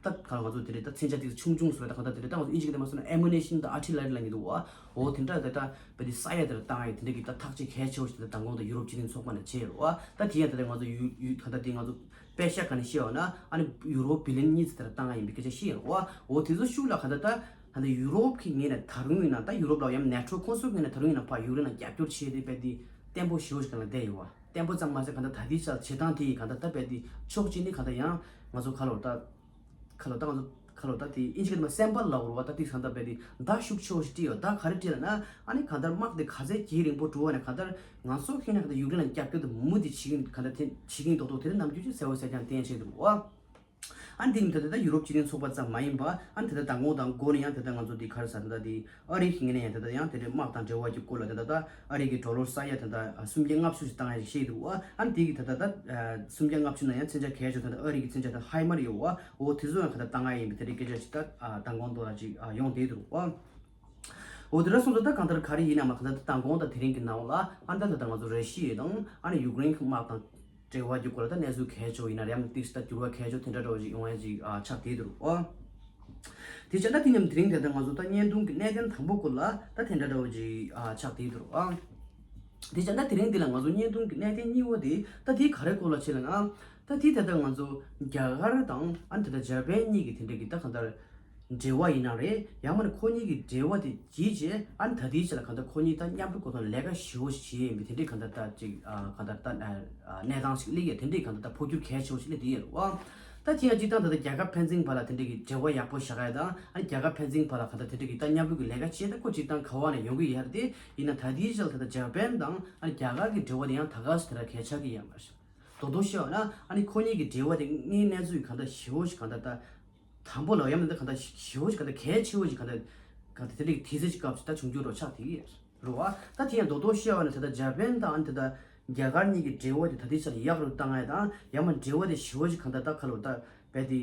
ད་ག་ང་ཚོ་དེ་རེད་ད་མཚོན་ཆ་དེ་ཆུང་ཆུང་བཟོ་བ་ད་གང་ལྟར་དེ་རེད་ད་ང་ཚོ་ཨིན་ཇི་གི་དེ་མ་སོང་ན་ammunition དང་artillery ལབ་ཀྱི་འདུག་བ། འོ་དེ་འདྲ་དེ་ད་བ་དེ་ས་ཡ་དེར་བཏང་ཡ་དེ་འདྲ་གི་ད་ཐག་གཅོད་གལ་ཆེ་བོ་ཞིག་ད་མདང་དགོང་དང་ཡུ་རོབ་སྤྱི་མཐུན་ཚོགས་པ་ནས་བྱས་ཡོད་བ། ད་དེ་ཡང་དེ་ད་ང་ཚོ་ཡུ་ཡུ་ག་ད་དེ་ང་ཚོ་པེ་ཤ་ག་ནས་བཤད་ཡོད་ན་ཨ་ནི་ཡུ་རོ་བི་ལིན་གཉིས་ཙམ་དེར་བཏང་ཡ་ཡིན་པའི་སྐད་ཆ་བཤད་ཡོད་བ། འོ་དེ་ཚོ་ཤུགས་ལ་ག་ད་ད་ད་ད་ཡུ་རོབ་ཀྱི་ངོས་ནས་ད་རུང་ཡིན་ན་ད་ཡུ་རོབ་ལ་ཡང་ནེ་ཊོ་ཁོང་ཚོའི་ངོས་ནས་ད་རུང་ཡིན་ན་ཕར་ཡུཀ་རེན་ལ་རྒྱབ་སྐྱོར་བྱས་ཏེ་བ་དེ་བརྟན་པོ་ཞེ་བོ་ཞིག་ག་ལ་བསྡད་ཡོད་བ། བརྟན་པོ་ཙམ་མ་ཟད་ག་ད་ད་དེ་ཆ་བྱེད་སྟངས་དེ་ཡིས་ག་ད་ད་བ་དེ་ཕྱོགས་གཅིག་ནས་ག་ད་ཡང་ང་ཚོ་ག་ལོར་ད། ཁ་ལོ་ད་ང་ཚོ་ཁ་ལོ་ད་དེ་ཨིན་ཇི་སྐད་དུ་སེམ་པ་ལ་འོར་བ་ད་དེ་གང་ལྟར་བས་དེ་ད་ཤུགས་ཆེ་བ་ཞིག་སྤྲད་ཡོད། ད་ག་རེ་སྤྲད་ལ་ན་ཨ་ནི་གང་ལྟར་དམག་དེ་ག་ཚད་གྱིས་རིང་པོ་འགྲོ་བ་ནས་གང་ལྟར་ང་ཚོ་ཁྱེད་ནས་གང་ལྟར་ཡུཀ་རེན་ལ་རྒྱབ་སྐྱོར་དེ་མུ་མཐུད་བྱེད་ཀྱིན་གང་ལྟར་དེ་བྱེད་ཀྱིན་ཏོག་ཏོག་དེ་ནས་ནམ་རྒྱུན་གྱི་གསལ་བོ་གསལ་རྐྱང་བསྟན་བྱས་འདུག་བ། ཨ་ནི་དེ་ཡིན་ད་ལྟ་ད་ཡུ་རོབ་སྤྱི་མཐུན་ཚོགས་པ་ཙམ་མ་ཡིན་པ་ཨ་ནི་ད་ལྟ་མདང་དགོང་དང་འགོ་ནས་ཡང་ད་ལྟ་ང་ཚོ་དེ་ག་རེ་ཟ་ད་ལྟ་དེ་ཨ་རི་གི་ངོས་ནས་ཡང་ད་ལྟ་ཡང་དེ་འདྲའི་དམག་དང་འབྲེལ་བ་གྱི་སྐོར་ལ་ད་ལྟ་ད། ཨ་རི་གི་ཌོ་ལར་ས་ཡ་ད་ལྟ་སུམ་བརྒྱ་ལྔ་བཅུ་ཞིག་བཏང་ཡ་ཞིག་བཤད་འདུག་བ། ཨ་ནི་དེ་གི་ད་ལྟ་ད་སུམ་བརྒྱ་ལྔ་བཅུ་ན་ཡང་མཚོན་ཆ་གལ་ཆེ་ད་ལྟ་ཨ་རི་གི་མཚོན་ཆ་ད་ཧའི་མར་ཡོད་བ། འོ་དེ་ཚོ་ཡང་ད་ལྟ་བཏང་ཡ་ཡིན་པའི་དེ་འདྲའི་སྐད་ཆ་ཞིག་ད་མདང་དགོང་དུ་ཅིག་ཡོང་བསྡད་འདུག་བ། འོ་དེ་འདྲ་སོང་ཙང་ད་གང་ལྟར་ག་རེ་ཡིན་ན་མ་གང་ལྟར་ད་མདང་དགོང་དང་དེ་རིང་གི་ནང་ལ་ཨ་ནི་ད་ད་ལྟ་ང་ཚོ་ར་ཤི་ཡ་དང་ཨ་ནི་ཡུཀ་རེན་གི་དམག་དང་འབྲེལ་བ་གྱི་སྐོར་ལ་ད་གནས་ཚུལ་གལ་ཆེ་བ་ཡིན་ན་རེད་ཡང་ཏིག་ད་འགྱུར་བ་གལ་ཆེ་བ་དེ་འདྲ་འདྲ་བ་ཞིག་ཡོང་ཡ་ཅིག་ཆགས་བསྡད་འདུག་བ། དེ་བྱས་ན་དེ་མཉམ་དེ་རིང་དེ་ལྟར་ང་ཚོ་ད་བརྙན་ཐུང་གི་གནད་དོན་དང་པོ་སྐོར་ལ་ད་དེ་འདྲ་འདྲ་བོ་ཅིག་ཨ་ཆགས་བསྡད་འདུག་ཨ། དེ་བྱས་ན་དེ་རིང་འདི་ལ་ང་ཚོ་བརྙན་ཐུང་གི་གནད་དོན་གཉིས་པ་དེ་ད་དེ་ག་རེ་སྐོར་ལ་བྱས་ལ་ན། ད་དེ་ད་ལྟ་ང་ཚོ་རྒྱ་གར་དང་ཨ་ནི་ད་ལྟ་འཇར་པན་གཉིས་ཀྱི་དེ་འདྲ་གི་ད་གང་ལྟར་འབྲེལ་བ་ཡིན་ན་རེད་ཡང་མིན་ཁོ་གཉིས་ཀྱི་འབྲེལ་བ་དེ་བརྗེད་རྗེས་ཨ་ནི་ད་དེའི་ཆ་ལ་གང་ལྟར་ཁོ་གཉིས་ད་མཉམ་རུབ་གོ་དང་ལས་ཀ་ཞེ་བོ་ཞིག་བྱེད་ཡིན་པའི་དེ་འདྲའི་གང་ལྟར་ད་ཅིག་ཨ་གང་ལྟར་ད་ཨ་གནས་སྟངས་ཤིག་སླེབས་ཡོད། དེ་འདྲའི་གང་ལྟར་ད་འཕོ་འགྱུར་གལ་ཆེ་བོ་ཞིག་སླེབས་བསྡད་ཡོད་རེད་བ། ད་ཅི་ཡང་སྤྱིར་བཏང་ད་ལྟ་རྒྱ་གར་ཕན་ཚུན་བར་ལ་དེ་འདྲ་གི་འབྲེལ་བ་ཡག་པོ་བཞག་ཡ་དང་ཨ་རྒྱ་གར་ཕན་ཚུན་བར་ལ་གང་ལྟར་དེ་འདྲ་གི་ད་མཉམ་རུབ་ཀྱི་ལས་ཀ་བྱེད་ད་ཁོ་སྤྱིར་བཏང་ག་བ་ནས་ཡོང་གི་ཡོད་རེད་དེ་ཡིན་ན་ད་ལྟའི་ཆར་ད་ལྟ་འཇར་པན་དང་ཨ་རྒྱ་གར་གྱི་འབྲེལ་བ་དེ་ཡང་ད་ག་སེ་དེ་འདྲ་གལ་ཆགས་ཀྱི་ཡོད་མ་རེད། རྡོག་རྡོག་བཤད་པ་ན་ཨ་ནི་ཁོ་གཉིས་ཀྱི་འབྲེལ་བ་དེ་དངོས་གནས་ཚུལ་གང་ལྟར་ཞེ་བོ་ཞིག་གང་ལྟར་ད་དང་པོ་ལ་ཡང་མིན་ད་གང་ལྟར་ཞེ་བོ་ཞིག་གང་ལྟར་གལ་ཆེ་བོ་ཞིག་གང་ལྟར་གང་ལྟར་དེ་འདྲ་གི་དུས་ཚོད་ཅིག་སྐབས་ཤིག་ད་བྱུང་རྒྱུ་རོ་ཆགས་དེ་གི་རེད་བ། ད་དེ་ཡང་རྡོག་རྡོག་བཤད་པ་ན་ད་ལྟ་འཇར་པན་དང་ཨ་ནི་ད་ལྟ་རྒྱ་གར་གཉིས་ཀྱི་འབྲེལ་བ་དེ་ད་ལྟའི་ཆར་ཡག་རུ་བཏང་ཡ་དང་ཡང་མིན་འབྲེལ་བ་དེ་ཞེ་བོ་ཞིག་གང་ལྟར་ད་ག་ལོ་ད་བས་དེ།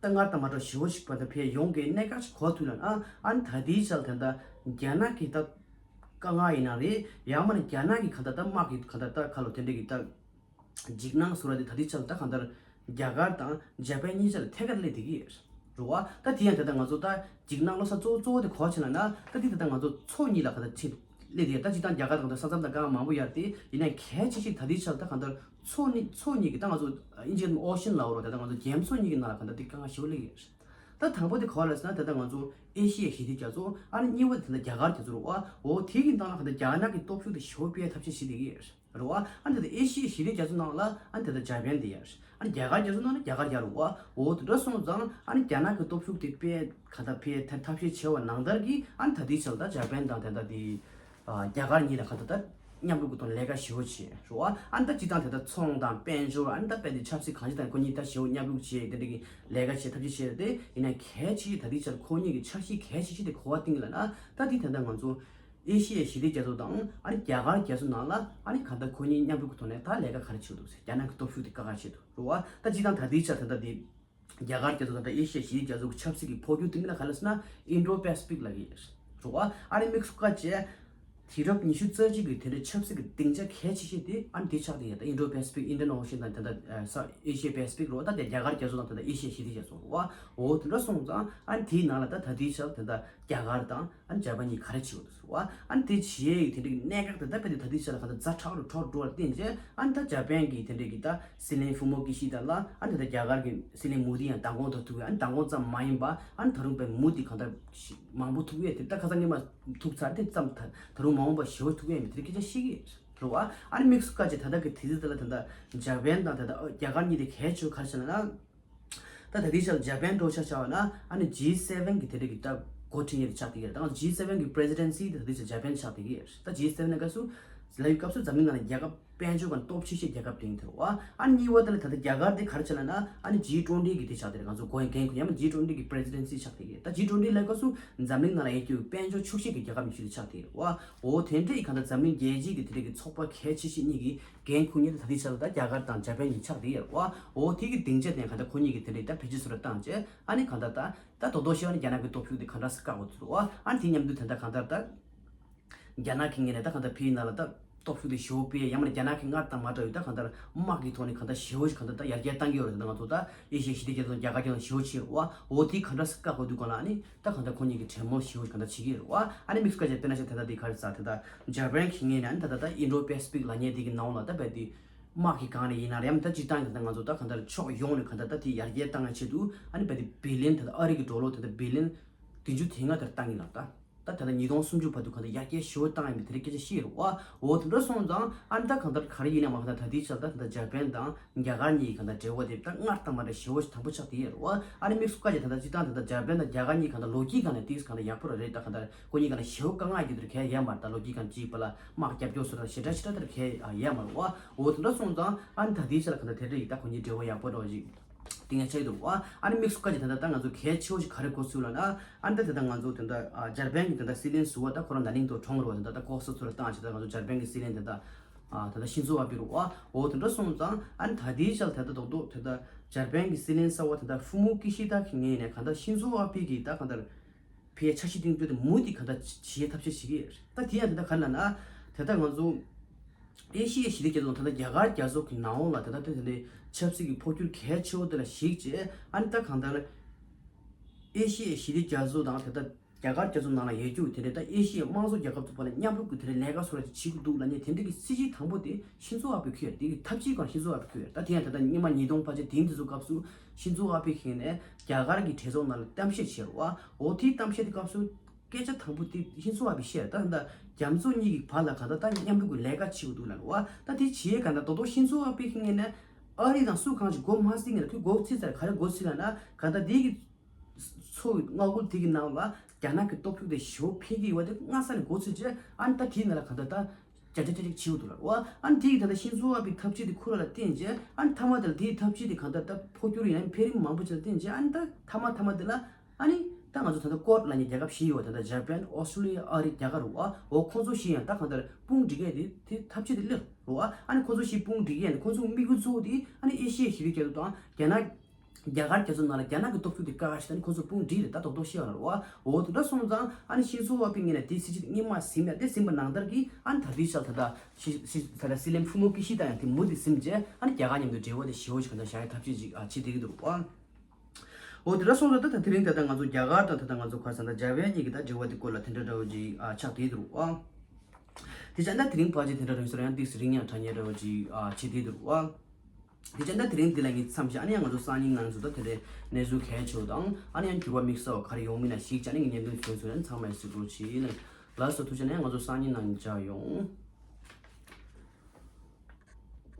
ད་སྔར་དང་མ་འདྲ་ཞེ་བོ་ཞིག་བར་དུ་འཕེལ་ཡོང་གི་གནད་འགག་ཅིག་གོ་ཐུབ་ན་ཨ་ཨ་ནི་ད་ལྟའི་ཆར་ད་ལྟ་རྒྱ་ནག་གི་ད་དཀའ་ངལ་ཡིན་ན་རེད་ཡང་མིན་རྒྱ་ནག་གི་གང་ལྟར་ད་དམག་གི་གང་ལྟར་ད་ག་ལོ་དེ་འདྲ་གི་ད་འཇིགས་སྣང་བཟོ་ར་དེ་ད་ལྟའི་ཆར་ད་གང་ལྟར་རྒྱ་གར་དང་འཇར་པན་གཉིས་ཆར་ཐད་ཀར་སླེབས་བསྡད་ཀྱི་རེད་བ། ད་དེ་ཡང་ད་ལྟ་ང་ཚོ་ད་འཇིགས་སྣང་བློ་ས་གཙོ་བོ་གཙོ་བོ་དེ་གོ་ཆེ་ན་ན་ད་དེ་ད་ལྟ་ང་ཚོ་མཚོ་གཉིས་ལ་གང་ལྟར་ཕྱིན། སླེབས་དེ་ད་སྤྱིར་བཏང་རྒྱ་གར་དང་ད་ས་མཚམས་དང་དཀའ་ངལ་མང་པོ་ཡོད་རེད་དེ་ཡིན་ནའི་གལ་ཆེ་ཤོས་ད་ལྟའི་ཆར་ད་གང་ལྟར་མཚོ་ནི་མཚོ་གཉིས་ཀྱི་ད་ང་ཚོ་ཨིན་ཇིའི་ཨོ་ཤན་ལབ་རོགས་ད་ལྟ་ང་ཚོ་རྒྱ་མཚོ་གཉིས་ཀྱི་ནང་ལ་གང་ལྟར་དེ་དཀའ་ངལ་ཞེ་པོ་སླེབས་ཡོད་རེད། ད་དང་པོ་དེ་ག་བ་ལ་ཟེར་ན་ད་ལྟ་ང་ཚོ་ཨེ་ཤི་ཡའི་ཞི་བདེ་རྒྱ་མཚོ་ཨ་ནི་གཉིས་པ་དེ་ད་ལྟ་རྒྱ་གར་རྒྱ་མཚོ་རེད་བ། འོ་དེ་གི་ནང་ལ་གང་ལྟར་རྒྱ་ནག་གི་སྟོབས་ཤུགས་དེ་ཞེ་པོ་སྤེལ་ཐབས་ཤེས་བྱེད་བསྡད་ཀྱི་ཡོད་རེད། རེད་བ། ཨ་ནི་ད་ལྟ་ཨེ་ཤི་ཡའི་ཞི་བདེ་རྒྱ་མཚོ་ནང་ལ་ཨ་ནི་ད་ལྟ་འཇར་པན་དེ་ཡོད་རེད། ཨ་ནི་རྒྱ་གར་རྒྱ་མཚོ་ནང་ལ་རྒྱ་གར་ཡོད་རེད་བ། འོ་དེ་འདྲ་སོང་ཙང་ཨ་ནི་རྒྱ་ནག་གི་སྟོབས་ཤུགས་དེ་སྤེལ་ག་ད་སྤེལ་ཐབས་ཤེས་བྱས་པ་ནང་ལྟར་གྱི་ཨ་ནི་ད་ལྟའི་ཆར་ད་འཇར་པན་དང་དེ་འདྲ་དེ་རྒྱ་གར་གཉིས་ལ་ག་ད་ད་མཉམ་རུབ་ཀྱི་ཐོག་ལས་ཀ་ཞེ་པོ་བྱས་རེད་བ། ཨ་ནི་ད་སྤྱིར་བཏང་དེ་ད་ཚོང་དང་དཔལ་འབྱོར་ཨ་ནི་ད་དཔེ་དེ་ཆབ་སྲིད་གང་ཅི་དང་ཁོ་གཉིས་ད་ཞེ་པོ་མཉམ་རུབ་བྱས་དེ་འདྲ་གི་ལས་ཀ་བྱས་ཐབས་ཤེས་བྱས་ཏེ་ཡིན་ན་གལ་ཆེ་ཤོས་ད་ལྟའི་ཆར་ཁོ་གཉིས་ཀྱི་འཆར་གཞི་གལ་ཆེ་ཤོས་དེ་ག་བ་བཏིང་ལ་ན་ད་དེ་ད་ལྟ་ང་ཚོ། ཨེ་ཤི་ཡའི་ཞི་བདེ་རྒྱ་མཚོ་དང་ཨ་ནི་རྒྱ་གར་རྒྱ་མཚོ་ནང་ལ་ཨ་ནི་གང་ལྟར་ཁོ་གཉིས་མཉམ་རུབ་ཀྱི་ཐོག་ནས་ད་ལས་ཀ་ག་རེ་བྱེད་འདུག་ཟེར་རྒྱ་ནག་གི་སྟོབས་ཤུགས་དེ་དཀའ་ཁག་ཆེ་འདུག་རེད་བ། ད་སྤྱིར་བཏང་ད་ལྟའི་ཆར་ད་ལྟ་དེ་རྒྱ་གར་རྒྱ་མཚོ་དང་ད་ཨེ་ཤི་ཡའི་ཞི་བདེ་རྒྱ་མཚོ་གི་ཆབ་སྲིད་ཀྱི་འཕོ་འགྱུར་དེ་མིན་ན་ག་ལ་ཟེར་ན་ཨིན་ཌོ་པེ་སི་ཕིག་ལབ་ཀྱི་རེད་བ། ཨ་ནི་དམིགས་སུ་བཀར་བྱས་དུས་རབས་ཉི་ཤུ་རྩ་གཅིག་གི་དེ་འདྲའི་ཆབ་སྲིད་ཀྱི་སྡིངས་ཆ་གལ་ཆེ་ཤོས་དེ་ཨ་ནི་དེ་ཆགས་བསྡད་ཡོད། ད་ཨིན་ཌོ་པེ་སི་ཕིག་Indian Ocean དང་ད་ལྟ་ཨེ་ཤི་ཡའི་པེ་སི་ཕིག་རེད་བ། ད་དེ་རྒྱ་གར་རྒྱ་མཚོ་དང་ད་ལྟ་ཨེ་ཤི་ཡའི་ཞི་བདེ་རྒྱ་མཚོ་རེད་བ། འོ་དེ་འདྲ་སོང་ཙང་ཨ་ནི་དེའི་ནང་ལ་ད་ད་ལྟའི་ཆར་ད་ལྟ་རྒྱ་གར་དང་། ཨ་ནི་འཇར་པན་གཉིས་ག་རེ་བྱེད་དགོས་འདུག་ཟེར་བ། ཨ་ནི་དེ་བྱེད་ཡས་ཀྱི་དེ་འདྲའི་གནད་འགག་དེ་ད་དཔེ་དེ་ད་ལྟའི་ཆར་ལ་ག་ད་ཛ་དྲག་རུ་དྲག་རུ་འགྲོ་བར་བརྟེན་བྱས་ཨ་ནི་ད་འཇར་པན་གྱི་དེ་འདྲའི་གི་ད་སྲིད་བློན་ཕུ་མོ་ཀི་ཤི་ད་ལ་ཨ་ནི་ད་ལྟ་རྒྱ་གར་གྱི་སྲིད་བློན་མོ་དི་ཡང་མདང་དགོང་ཐུག་ཐུག་ཨ་ནི་མདང་དགོང་ཙམ་མ་ཡིན་པ་ཨ་ནི་ད་རུང་དཔེ་མུ་མཐུད་གང་ལྟར་མང་པོ་ཐུག་ཡས་དེ་ད་ཁ་སང་ཉི་མ་ཐུག་ཚར་དེ་ཙམ་ད་ད་རུང་མ་འོངས་པ་ཞེ་པོ་ཐུག་ཡས་མི་དེ་རིགས་སྐད་ཆ་བཤད་ཀྱི་རེད་བ། ཨ་ནི་དམིགས་སུ་བཀར་བྱས་ད་ལྟ་གི་དུས་ཚོད་དེ་ལ་ད་ལྟ་འཇར་པན་དང་ད་ལྟ་རྒྱ་གར་གཉིས་དེ་གལ་ཆེ་བ་ག་རེ་བྱས་ན། ད་ད་ལྟའི་ཆར་འཇར་པན་འགྲོ་ཆ་བྱ་བ་ན་ཨ་ནི་ཇི་སེ་ཝེན་གི་དེ་འདྲ་གི་ད་འགོ་ཁྲིད་མཁན་དེ་ཆགས་བསྡད་ཀྱི་རེད། ད་ཇི་སེ་ཝེན་གི་པི་རེ་སི་ཌེན་སི་དེ་ད་ལྟའི་ཆར་འཇར་པན་ཆགས་བསྡད་ཀྱི་རེད། ད་ཇི་སེ་ཝེན་གི་སྐབས་སུ་ལབ་ཡོད་སྐབས་སུ་འཛམ་གླིང་ནང་ལ་རྒྱལ་ཁབ་ དཔལ་འབྱོར་གྱི་སྟོབས་ཆེ་ཤོས་རྒྱལ་ཁབ་དེ་ཡིན་ཐལ་བ། ཨ་ནི་གཉིས་པ་དེ་ལ་ད་ལྟ་རྒྱ་གར་དེ་ག་རེ་བྱས་ལབ་ན། ཨ་ནི་ཇི་ཊུ་ཝེན་ཊི་གི་དེ་ཆགས་དེ་རེད། ང་ཚོ་གོ་ཡང་འགན་ཁུར་ཡང་ཇི་ཊུ་ཝེན་ཊི་གི་པི་རེ་སི་ཌེན་སི་ཆགས་དེ་རེད། ད་ཇི་ཊུ་ཝེན་ཊི་ལབ་སྐབས་སུ་འཛམ་གླིང་ནང་ལ་ཡོད་རྒྱུ་དཔལ་འབྱོར་ཕྱུག་ཤོས་ཀྱི་རྒྱལ་ཁབ་ཉི་ཤུ་དེ་ཆགས་དེ་རེད་བ། འོ་དེ་འདྲ་ཡི་གང་ལྟར་འཛམ་གླིང་རྒྱལ་སྤྱིའི་གི་དེ་འདྲ་གི་ཚོགས་པ་གལ་ཆེ་ཤོས་གཉིས་ཀྱི་འགན་ཁུར་མཁན་དེ་ད་ལྟའི་ཆར་ལ་ད་རྒྱ་གར་དང་ཇ་པན་གཉིས་ཆགས་དེ་ཡོད་རེད་བ། འོ་དེ་གི་སྡིངས་ཆ་དེ་གང་ལྟར་ཁོ་གཉིས་ཀྱི་དེ་འདྲ་ད་བེད་སྤྱོད་བཟོ་འདྲ་བཏང་བྱས། ཨ་ནི་གང་ལྟར་ད་ད་དོ་དོ་ཤེས་པ་ནི་རྒྱ་ནག་གི་སྟོབས་ཤུགས་དེ་གང་འདྲ་སེ་བཀག་དགོས་ཚུལ་རེད་བ། ཨ་ནི་དེ་མཉམ་དུ་ད་ལྟ་གང་ལྟར་ད་རྒྱ་ནག་གི་ངོས་ནས་ད་གང་ལྟར་ཕའི་ནང་ལ་ད་སྟོབས་ཤུགས་དེ་ཞེ་པོ་སྤེལ། ཡང་མིན་ན་རྒྱ་ནག་གི་སྔར་དང་མ་འདྲ་བའི་ད་གང་ལྟར་དམག་གི་ཐོག་ནས་གང་ལྟར་ཞེ་པོ་ཞིག་གང་ལྟར་ད་ཡར་རྒྱས་བཏང་གི་ཡོད་རེད། ད་ང་ཚོ་ད་ཨེ་ཤི་ཡའི་ཞི་བདེ་རྒྱ་མཚོ་རྒྱ་གར་རྒྱལ་ནང་ཞེ་པོ་ཆེ་རེད་བ། འོ་དེ་གང་འདྲ་སེ་བཀག་དགོས་དུས་སྒང་ལ་ཨ་ནི་ད་གང་ལྟར་ཁོ་གཉིས་ཀྱིས་གྲོས་མོལ་ཞེ་པོ་ཞིག་གང་ལྟར་བྱེད་ཀྱི་ཡོད་རེད་བ། ཨ་ནི་དམིགས་སུ་བཀར་བྱས་དཔེར་ན་ཆ་ད་ལྟ་དེ་ག་རེ་ཟེར། ད་ལྟ་ཇ་པན་གྱི་ངོས་ནས་ཨ་ནི་ད་ལྟ་ད་ཨིན་ཌོ་པེ་སི་ཕིག་ལབ་མཁན་དེ་གི་ནང་ལ་ད་རྦད་དེ་དམག་གི་སྒང་ནས་ཡིན་ན་རེད། ཡང་མིན་ད་སྤྱིར་བཏང་གི་ད་ང་ཚོ་ད་གང་ལྟར་ཕྱོགས་ཡོངས་ནས་གང་ལྟར་ད་དེ་ཡར་རྒྱས་བཏང་བའི་ཆེད་དུ་ཨ་ནི་རྦད་དེ་བི་ལི་ཡན་ད་ལྟ་ཨ་རི་གི་ཌོ་ལར་ད་ལྟ་བི་ལི་ཡན་བདུན་ཅུ་དོན་ལྔ་དེར་བཏང་གི་ལབ། ད་ད་ལྟ་ཉིས་སྟོང་སུམ་ཅུ་བར་དུ་གང་ལྟར་ཡར་རྒྱས་ཞེ་པོ་བཏང་ཡོད་མེད་དེ་འདྲའི་སྐད་ཆ་བཤད་ཡོད་རེད་བ། འོ་དེ་འདྲ་སོང་ཙང་ཨ་ནི་ད་གང་ལྟར་ག་རེ་ཡིན་ན་མ་གང་ལྟར་ད་ལྟའི་ཆར་ད་ད་ལྟ་ཇ་པན་དང་རྒྱ་གར་གཉིས་ཀྱི་གང་ལྟར་འབྲེལ་བ་དེ་ད་སྔར་དང་མ་འདྲ་ཞེ་པོ་ཞིག་དམ་པོ་ཆགས་བསྡད་ཡོད་རེད་བ། ཨ་ནི་དམིགས་སུ་བཀར་བྱས་ད་ལྟ་སྤྱིར་བཏང་ད་ལྟ་ཇ་པན་དང་རྒྱ་གར་གཉིས་གང་ལྟར་ལོ་རྒྱུས་སྒང་ནས་ཏོག་ཙམ་གང་ལྟར་ཡག་པོ་རང་རེད། ད་གང་ལྟར་ཁོ་གཉིས་སྒང་ལ་ཞེ་པོ་དཀའ་ངལ་ཡོད་དེ་གང་ཡང་ཡོད་མ་རེད། ད་ལོ་རྒྱུས་སྒང་གཅིག་པ་ལ་དམག་རྒྱབ་སྐྱོར་བཟོ་འདྲ་ཞེ་དྲག་ཞེ་དྲག་དེ་གང་ཡང་ཡོད་མ་རེད་བ། འོ་དེ་འདྲ་སོང་ཙང་ཨ་ནི་ད་ལྟའི་ཆར་ལ་གང་ལྟར་དེ་འདྲ་ཡིན། ད་ཁོ་གཉིས་འབྲེལ་བ་ཡག་པོ་འདྲ་བ་ཞིག་གཏིང་ཡ་ཆགས་ཀྱི་འདུག་བ། ཨ་ནི་དམིགས་སུ་བཀར་བྱས་ད་ལྟ་ད་ང་ཚོ་གལ་ཆེ་བོ་ཞིག་ག་རེ་གོ་ཚུལ་ལབ་ན། ཨ་ནི་ད་ད་ལྟ་ང་ཚོ་ད་ལྟ་ཨ་འཇར་པན་གྱི་ད་ལྟ་སྲིད་བློན་ཟུར་པ་ད་ཁོ་རང་ན་ནིང་ཐོག་གྲོངས་རེད་བ། ད་ལྟ་ལྐོག་ཟ་ཚུར་བཏང་བྱས་ད་ང་ཚོ་འཇར་པན་གྱི་སྲིད་བློན་ད་ལྟ་ཨ་ད་ལྟ་ཤིན་ཛོ་ཨ་བྷེ་རེད་བ། འོ་དེ་འདྲ་སོང་ཙང་ཨ་ནི་ད་ལྟའི་ཆར་ད་ལྟ་རྡོག་རྡོག་ད་ལྟ་འཇར་པན་གྱི་སྲིད་བློན་གསར་པ་ད་ལྟ་ཧྥུ་མོ་ཀི་ཤི་ད་གི་ངོས་ནས་གང་ལྟར་ཤིན་ཛོ་ཨ་བྷེ་གི་ད་གང་ལྟར་ཕའི་འཆར་གཞི་སྟེང་དུ་མུ་མཐུད་གང་ལྟར་བྱེད་ཐབས་ཤེས་བྱེད་ཀྱི་ཡོད་རེད། ད་དེ་ཡང་ད་ལྟ་ག་རེ་ལབ་ན། ད་ལྟ་ང་ཚོ་ཨེ་ཤི་ཡའི་ཞི་བདེ་རྒྱ་མཚོ་ད་ལྟ་རྒྱ་གར་རྒྱལ་ཚོགས་ཀྱི་ནང་ལོགས་ལ་ད་ལྟ་དེ་ལས་ཆབ་སྲིད་ཀྱི་འཕོ་འགྱུར་གལ་ཆེ་བོ་དེ་ལ་གཞིགས་བྱས་ཨ་ནི་ད་གང་ལྟར་ཨེ་ཤི་ཡའི་ཞི་བདེ་རྒྱ་མཚོ་དང་ད་ལྟ་རྒྱ་གར་རྒྱལ་ཚོགས་ནང་ལ་ཡོད་རྒྱུ་དེ་འདྲ་ད་ཨེ་ཤི་ཡའི་དམངས་གཙོ་རྒྱལ་ཁབ་ཚོ་བར་ལ་མཉམ་རུབ་ཀྱི་དེ་འདྲའི་ལས་ཀ་བཟོ་འདྲ་ཅིག་བྱེད་ཀྱི་འདུག་ལབ་མཁན་དེ་འདྲ་གི་སྲིད་ཇུས་དང་པོ་དེ་ཤིན་ཛོ་ཨ་བྷེས་ཁུར་ཡོད་རེད། དེ་གི་ཐབས་ཇུས་སྒང་ཤིན་ཛོ་ཨ་བྷེས་ཁུར་ཡོད་རེད། ད་དེ་ཡང་ད་ལྟ་སྔོན་མ་ཉིས་སྟོང་ཕལ་ཆེར་དེང་དུས་ཚོད་སྐབས་སུ་ཤིན་ཛོ་ཨ་བྷེ་གི་ངོས་ནས་རྒྱ་གར་གྱི་གྲོས་ཚོགས་ནང་ལ་གཏམ་བཤད་བྱས་རེད་བ། འོ་དེའི་གཏམ་བཤད་དེ་སྐབས་སུ་སྐད་ཆ་དང་པོ་དེ་ཤིན་ཛོ་ཨ་བྷེས་བཤད་རེད། ད་ད་རྒྱ་མཚོ་གཉིས་ཀྱི་བར་ལ་གང་ལྟར་ད་མཉམ་རུབ་ཀྱི་ལས་ཀ་བྱེད་དགོས་འདུག་ལབ་རེད་བ། ད་དེ་བྱེད་ཡས་གང་ལྟར་རྡོག་རྡོག་ཤིན་ཛོ་ཨ་བྷེ་གི་ངོས་ནས་ཨ་རི་དང་སུ་གང་ཞིག་མགོ་མ་ཚོས་ངེས་ལ་ཁོས་མགོ་ཚོས་ཚར། ག་རེ་མགོ་ཚོས་ལབ་ན་གང་ལྟར་དེ་གི་མཚོ་མངའ་ཁུལ་དེ་གི་ནང་ལ་རྒྱ་ནག་གི་སྟོབས་ཤུགས་དེ་ཞེ་པོ་འཕེལ་གྱི་ཡོད་པ་དེ་སྔ་ས་ནས་མགོ་ཚོས་བྱས། ཨ་ནི་ད་དེའི་ནང་ལ་གང་ལྟར་ད་བརྒྱ་ཆ་བརྒྱ་ཅིག་བྱེད་དགོས་འདུག་ལབ་རེད་བ། ཨ་ནི་དེ་ཡི་ད་ལྟ་ཤིན་ཛོ་ཨ་བྷེའི་ཐབས་ཇུས་དེ་ཁོ་རང་ལ་བརྟེན་བྱས། ཨ་ནི་མཐའ་མ་དེ་ལ་དེའི་ཐབས་ཇུས་དེ་གང་ལྟར་ད་འཕོ་འགྱུར་ཡིན་ན་འཕེལ་རིམ་མང་པོ་ཅིག་ལ་བརྟེན་བྱས། ཨ་ནི་ད་མཐའ་མ་མཐའ་མ་དེ་ལ་ཨ་ནི་ད་ང་ཚོ་ད་ལྟ་ཀོཌ་ལབ་མཁན་རྒྱལ་ཁབ་བཞི་ཡོད་པ། ད་ལྟ་ཇ་པན། ཨོ་སི་ཀྲོ་ལི་ཡ། ཨ་རི། རྒྱ་གར་རེད་བ། འོ་ཁོང་ཚོ་བཞི་ཡང་ད་གང་ལྟར་དཔུང་སྒྲིག་ཡས་དེ་དེ་ཐབས་ཇུས་དེ་སླེབས་རེད་བ། ཨ་ནི་ཁོང་ཚོ་བཞི་དཔུང་སྒྲིག་ཡས་དེ་ཁོང་ཚོ་དམིགས་ཡུལ་གཙོ་བོ་དེ་ཨ་ནི་ཨེ་ཤི་ཡའི་ཞི་བདེ་རྒྱ་མཚོ་དང་རྒྱ་ནག་རྒྱ་གར་རྒྱ་མཚོ་ནང་ལ་རྒྱ་ནག་གི་སྟོབས་ཤུགས་དེ་བཀག་ཡ་ཞིག་ད་ནི་ཁོང་ཚོ་དཔུང་སྒྲིག་རེད། ད་རྡོག་རྡོག་བཤད་པ་ལ་རེད་བ། འོ་དེ་འདྲ་སོང་ཙང་ཨ་ནི་ཤིན་ཛོ་ཨ་བྷེ་ངོས་ནས་དེ་སྲིད་ཇུས་དེ་སྔོན་མ་ཟིན་ཡ་དེ་ཟིན་པ་ནང་ལྟར་གྱི་ཨ་ནི་ད་ལྟའི་ཆར་ད་ལྟ་ཤི་ཤི་ད་ལྟ་སྲིད་བློན་ཕུ་མོ་ཀི་ཤི་ད་ཡང་དེ་མུ་མཐུད་ཟིན་བྱས། ཨ་ནི་རྒྱ་གར་མཉམ་དུ་འབྲེལ་བ་དེ་ཞེ་པོ་ཞིག་གང་ལྟར་བཞག་ཡ་ཐབས་ཤེས་ཅིག་ཨ་བྱེད་བསྡད་ཀྱི་འདུག་བ། འོ་དེ་འདྲ་སོང་ཙང་ད་ད་དེ་རིང་ད་ལྟ་ང་ཚོ་རྒྱ་གར་དང་ད་ལྟ་ང་ཚོ་ཁ་སང་ད་ཇ་པན་གཉིས་ཀྱི་ད་འབྲེལ་བ་དེ་སྐོར་ལ་དེ་འདྲ་འདྲ་བོ་ཅིག་ཨ་ཆགས་བསྡད་འདུག་བ། དེ་ཙང་ད་དེ་རིང་ཕལ་ཆེར་དེ་འདྲ་རིང་སོང་ཡང་ཏོག་ཙམ་རིང་ཡང་དྲག་ཉེ་འདྲ་བོ་ཅིག་ཨ་བྱེད་བསྡད་འདུག་བ། དེ་ཙང་ད་དེ་རིང་འདི་ལ་ངས་མཚམས་བཞག་ཨ་ནི་ཡང་ང་ཚོ་སང་ཉིན་ནང་ཚོ་ད་དེ་འདྲའི་གནས་ཚུལ་གལ་ཆེ་བ་དང་ཨ་ནི་ཡང་འགྱུར་བ་དམིགས་བསལ་བ་ག་རེ་ཡོང་མིན་ལ་གཞིགས་བྱས་ཨ་ནི་ངས་བརྙན་ཐུང་བྱུང་སོང་ཡང་ཚང་མས་གཟིགས་རོགས་བྱེད། ལགས་སོ། ཐུགས་རྗེ་ཆེ། ཨ་ནི་ཡང་ང་ཚོ་སང་ཉིན་ནང་མཇལ་ཡོང་།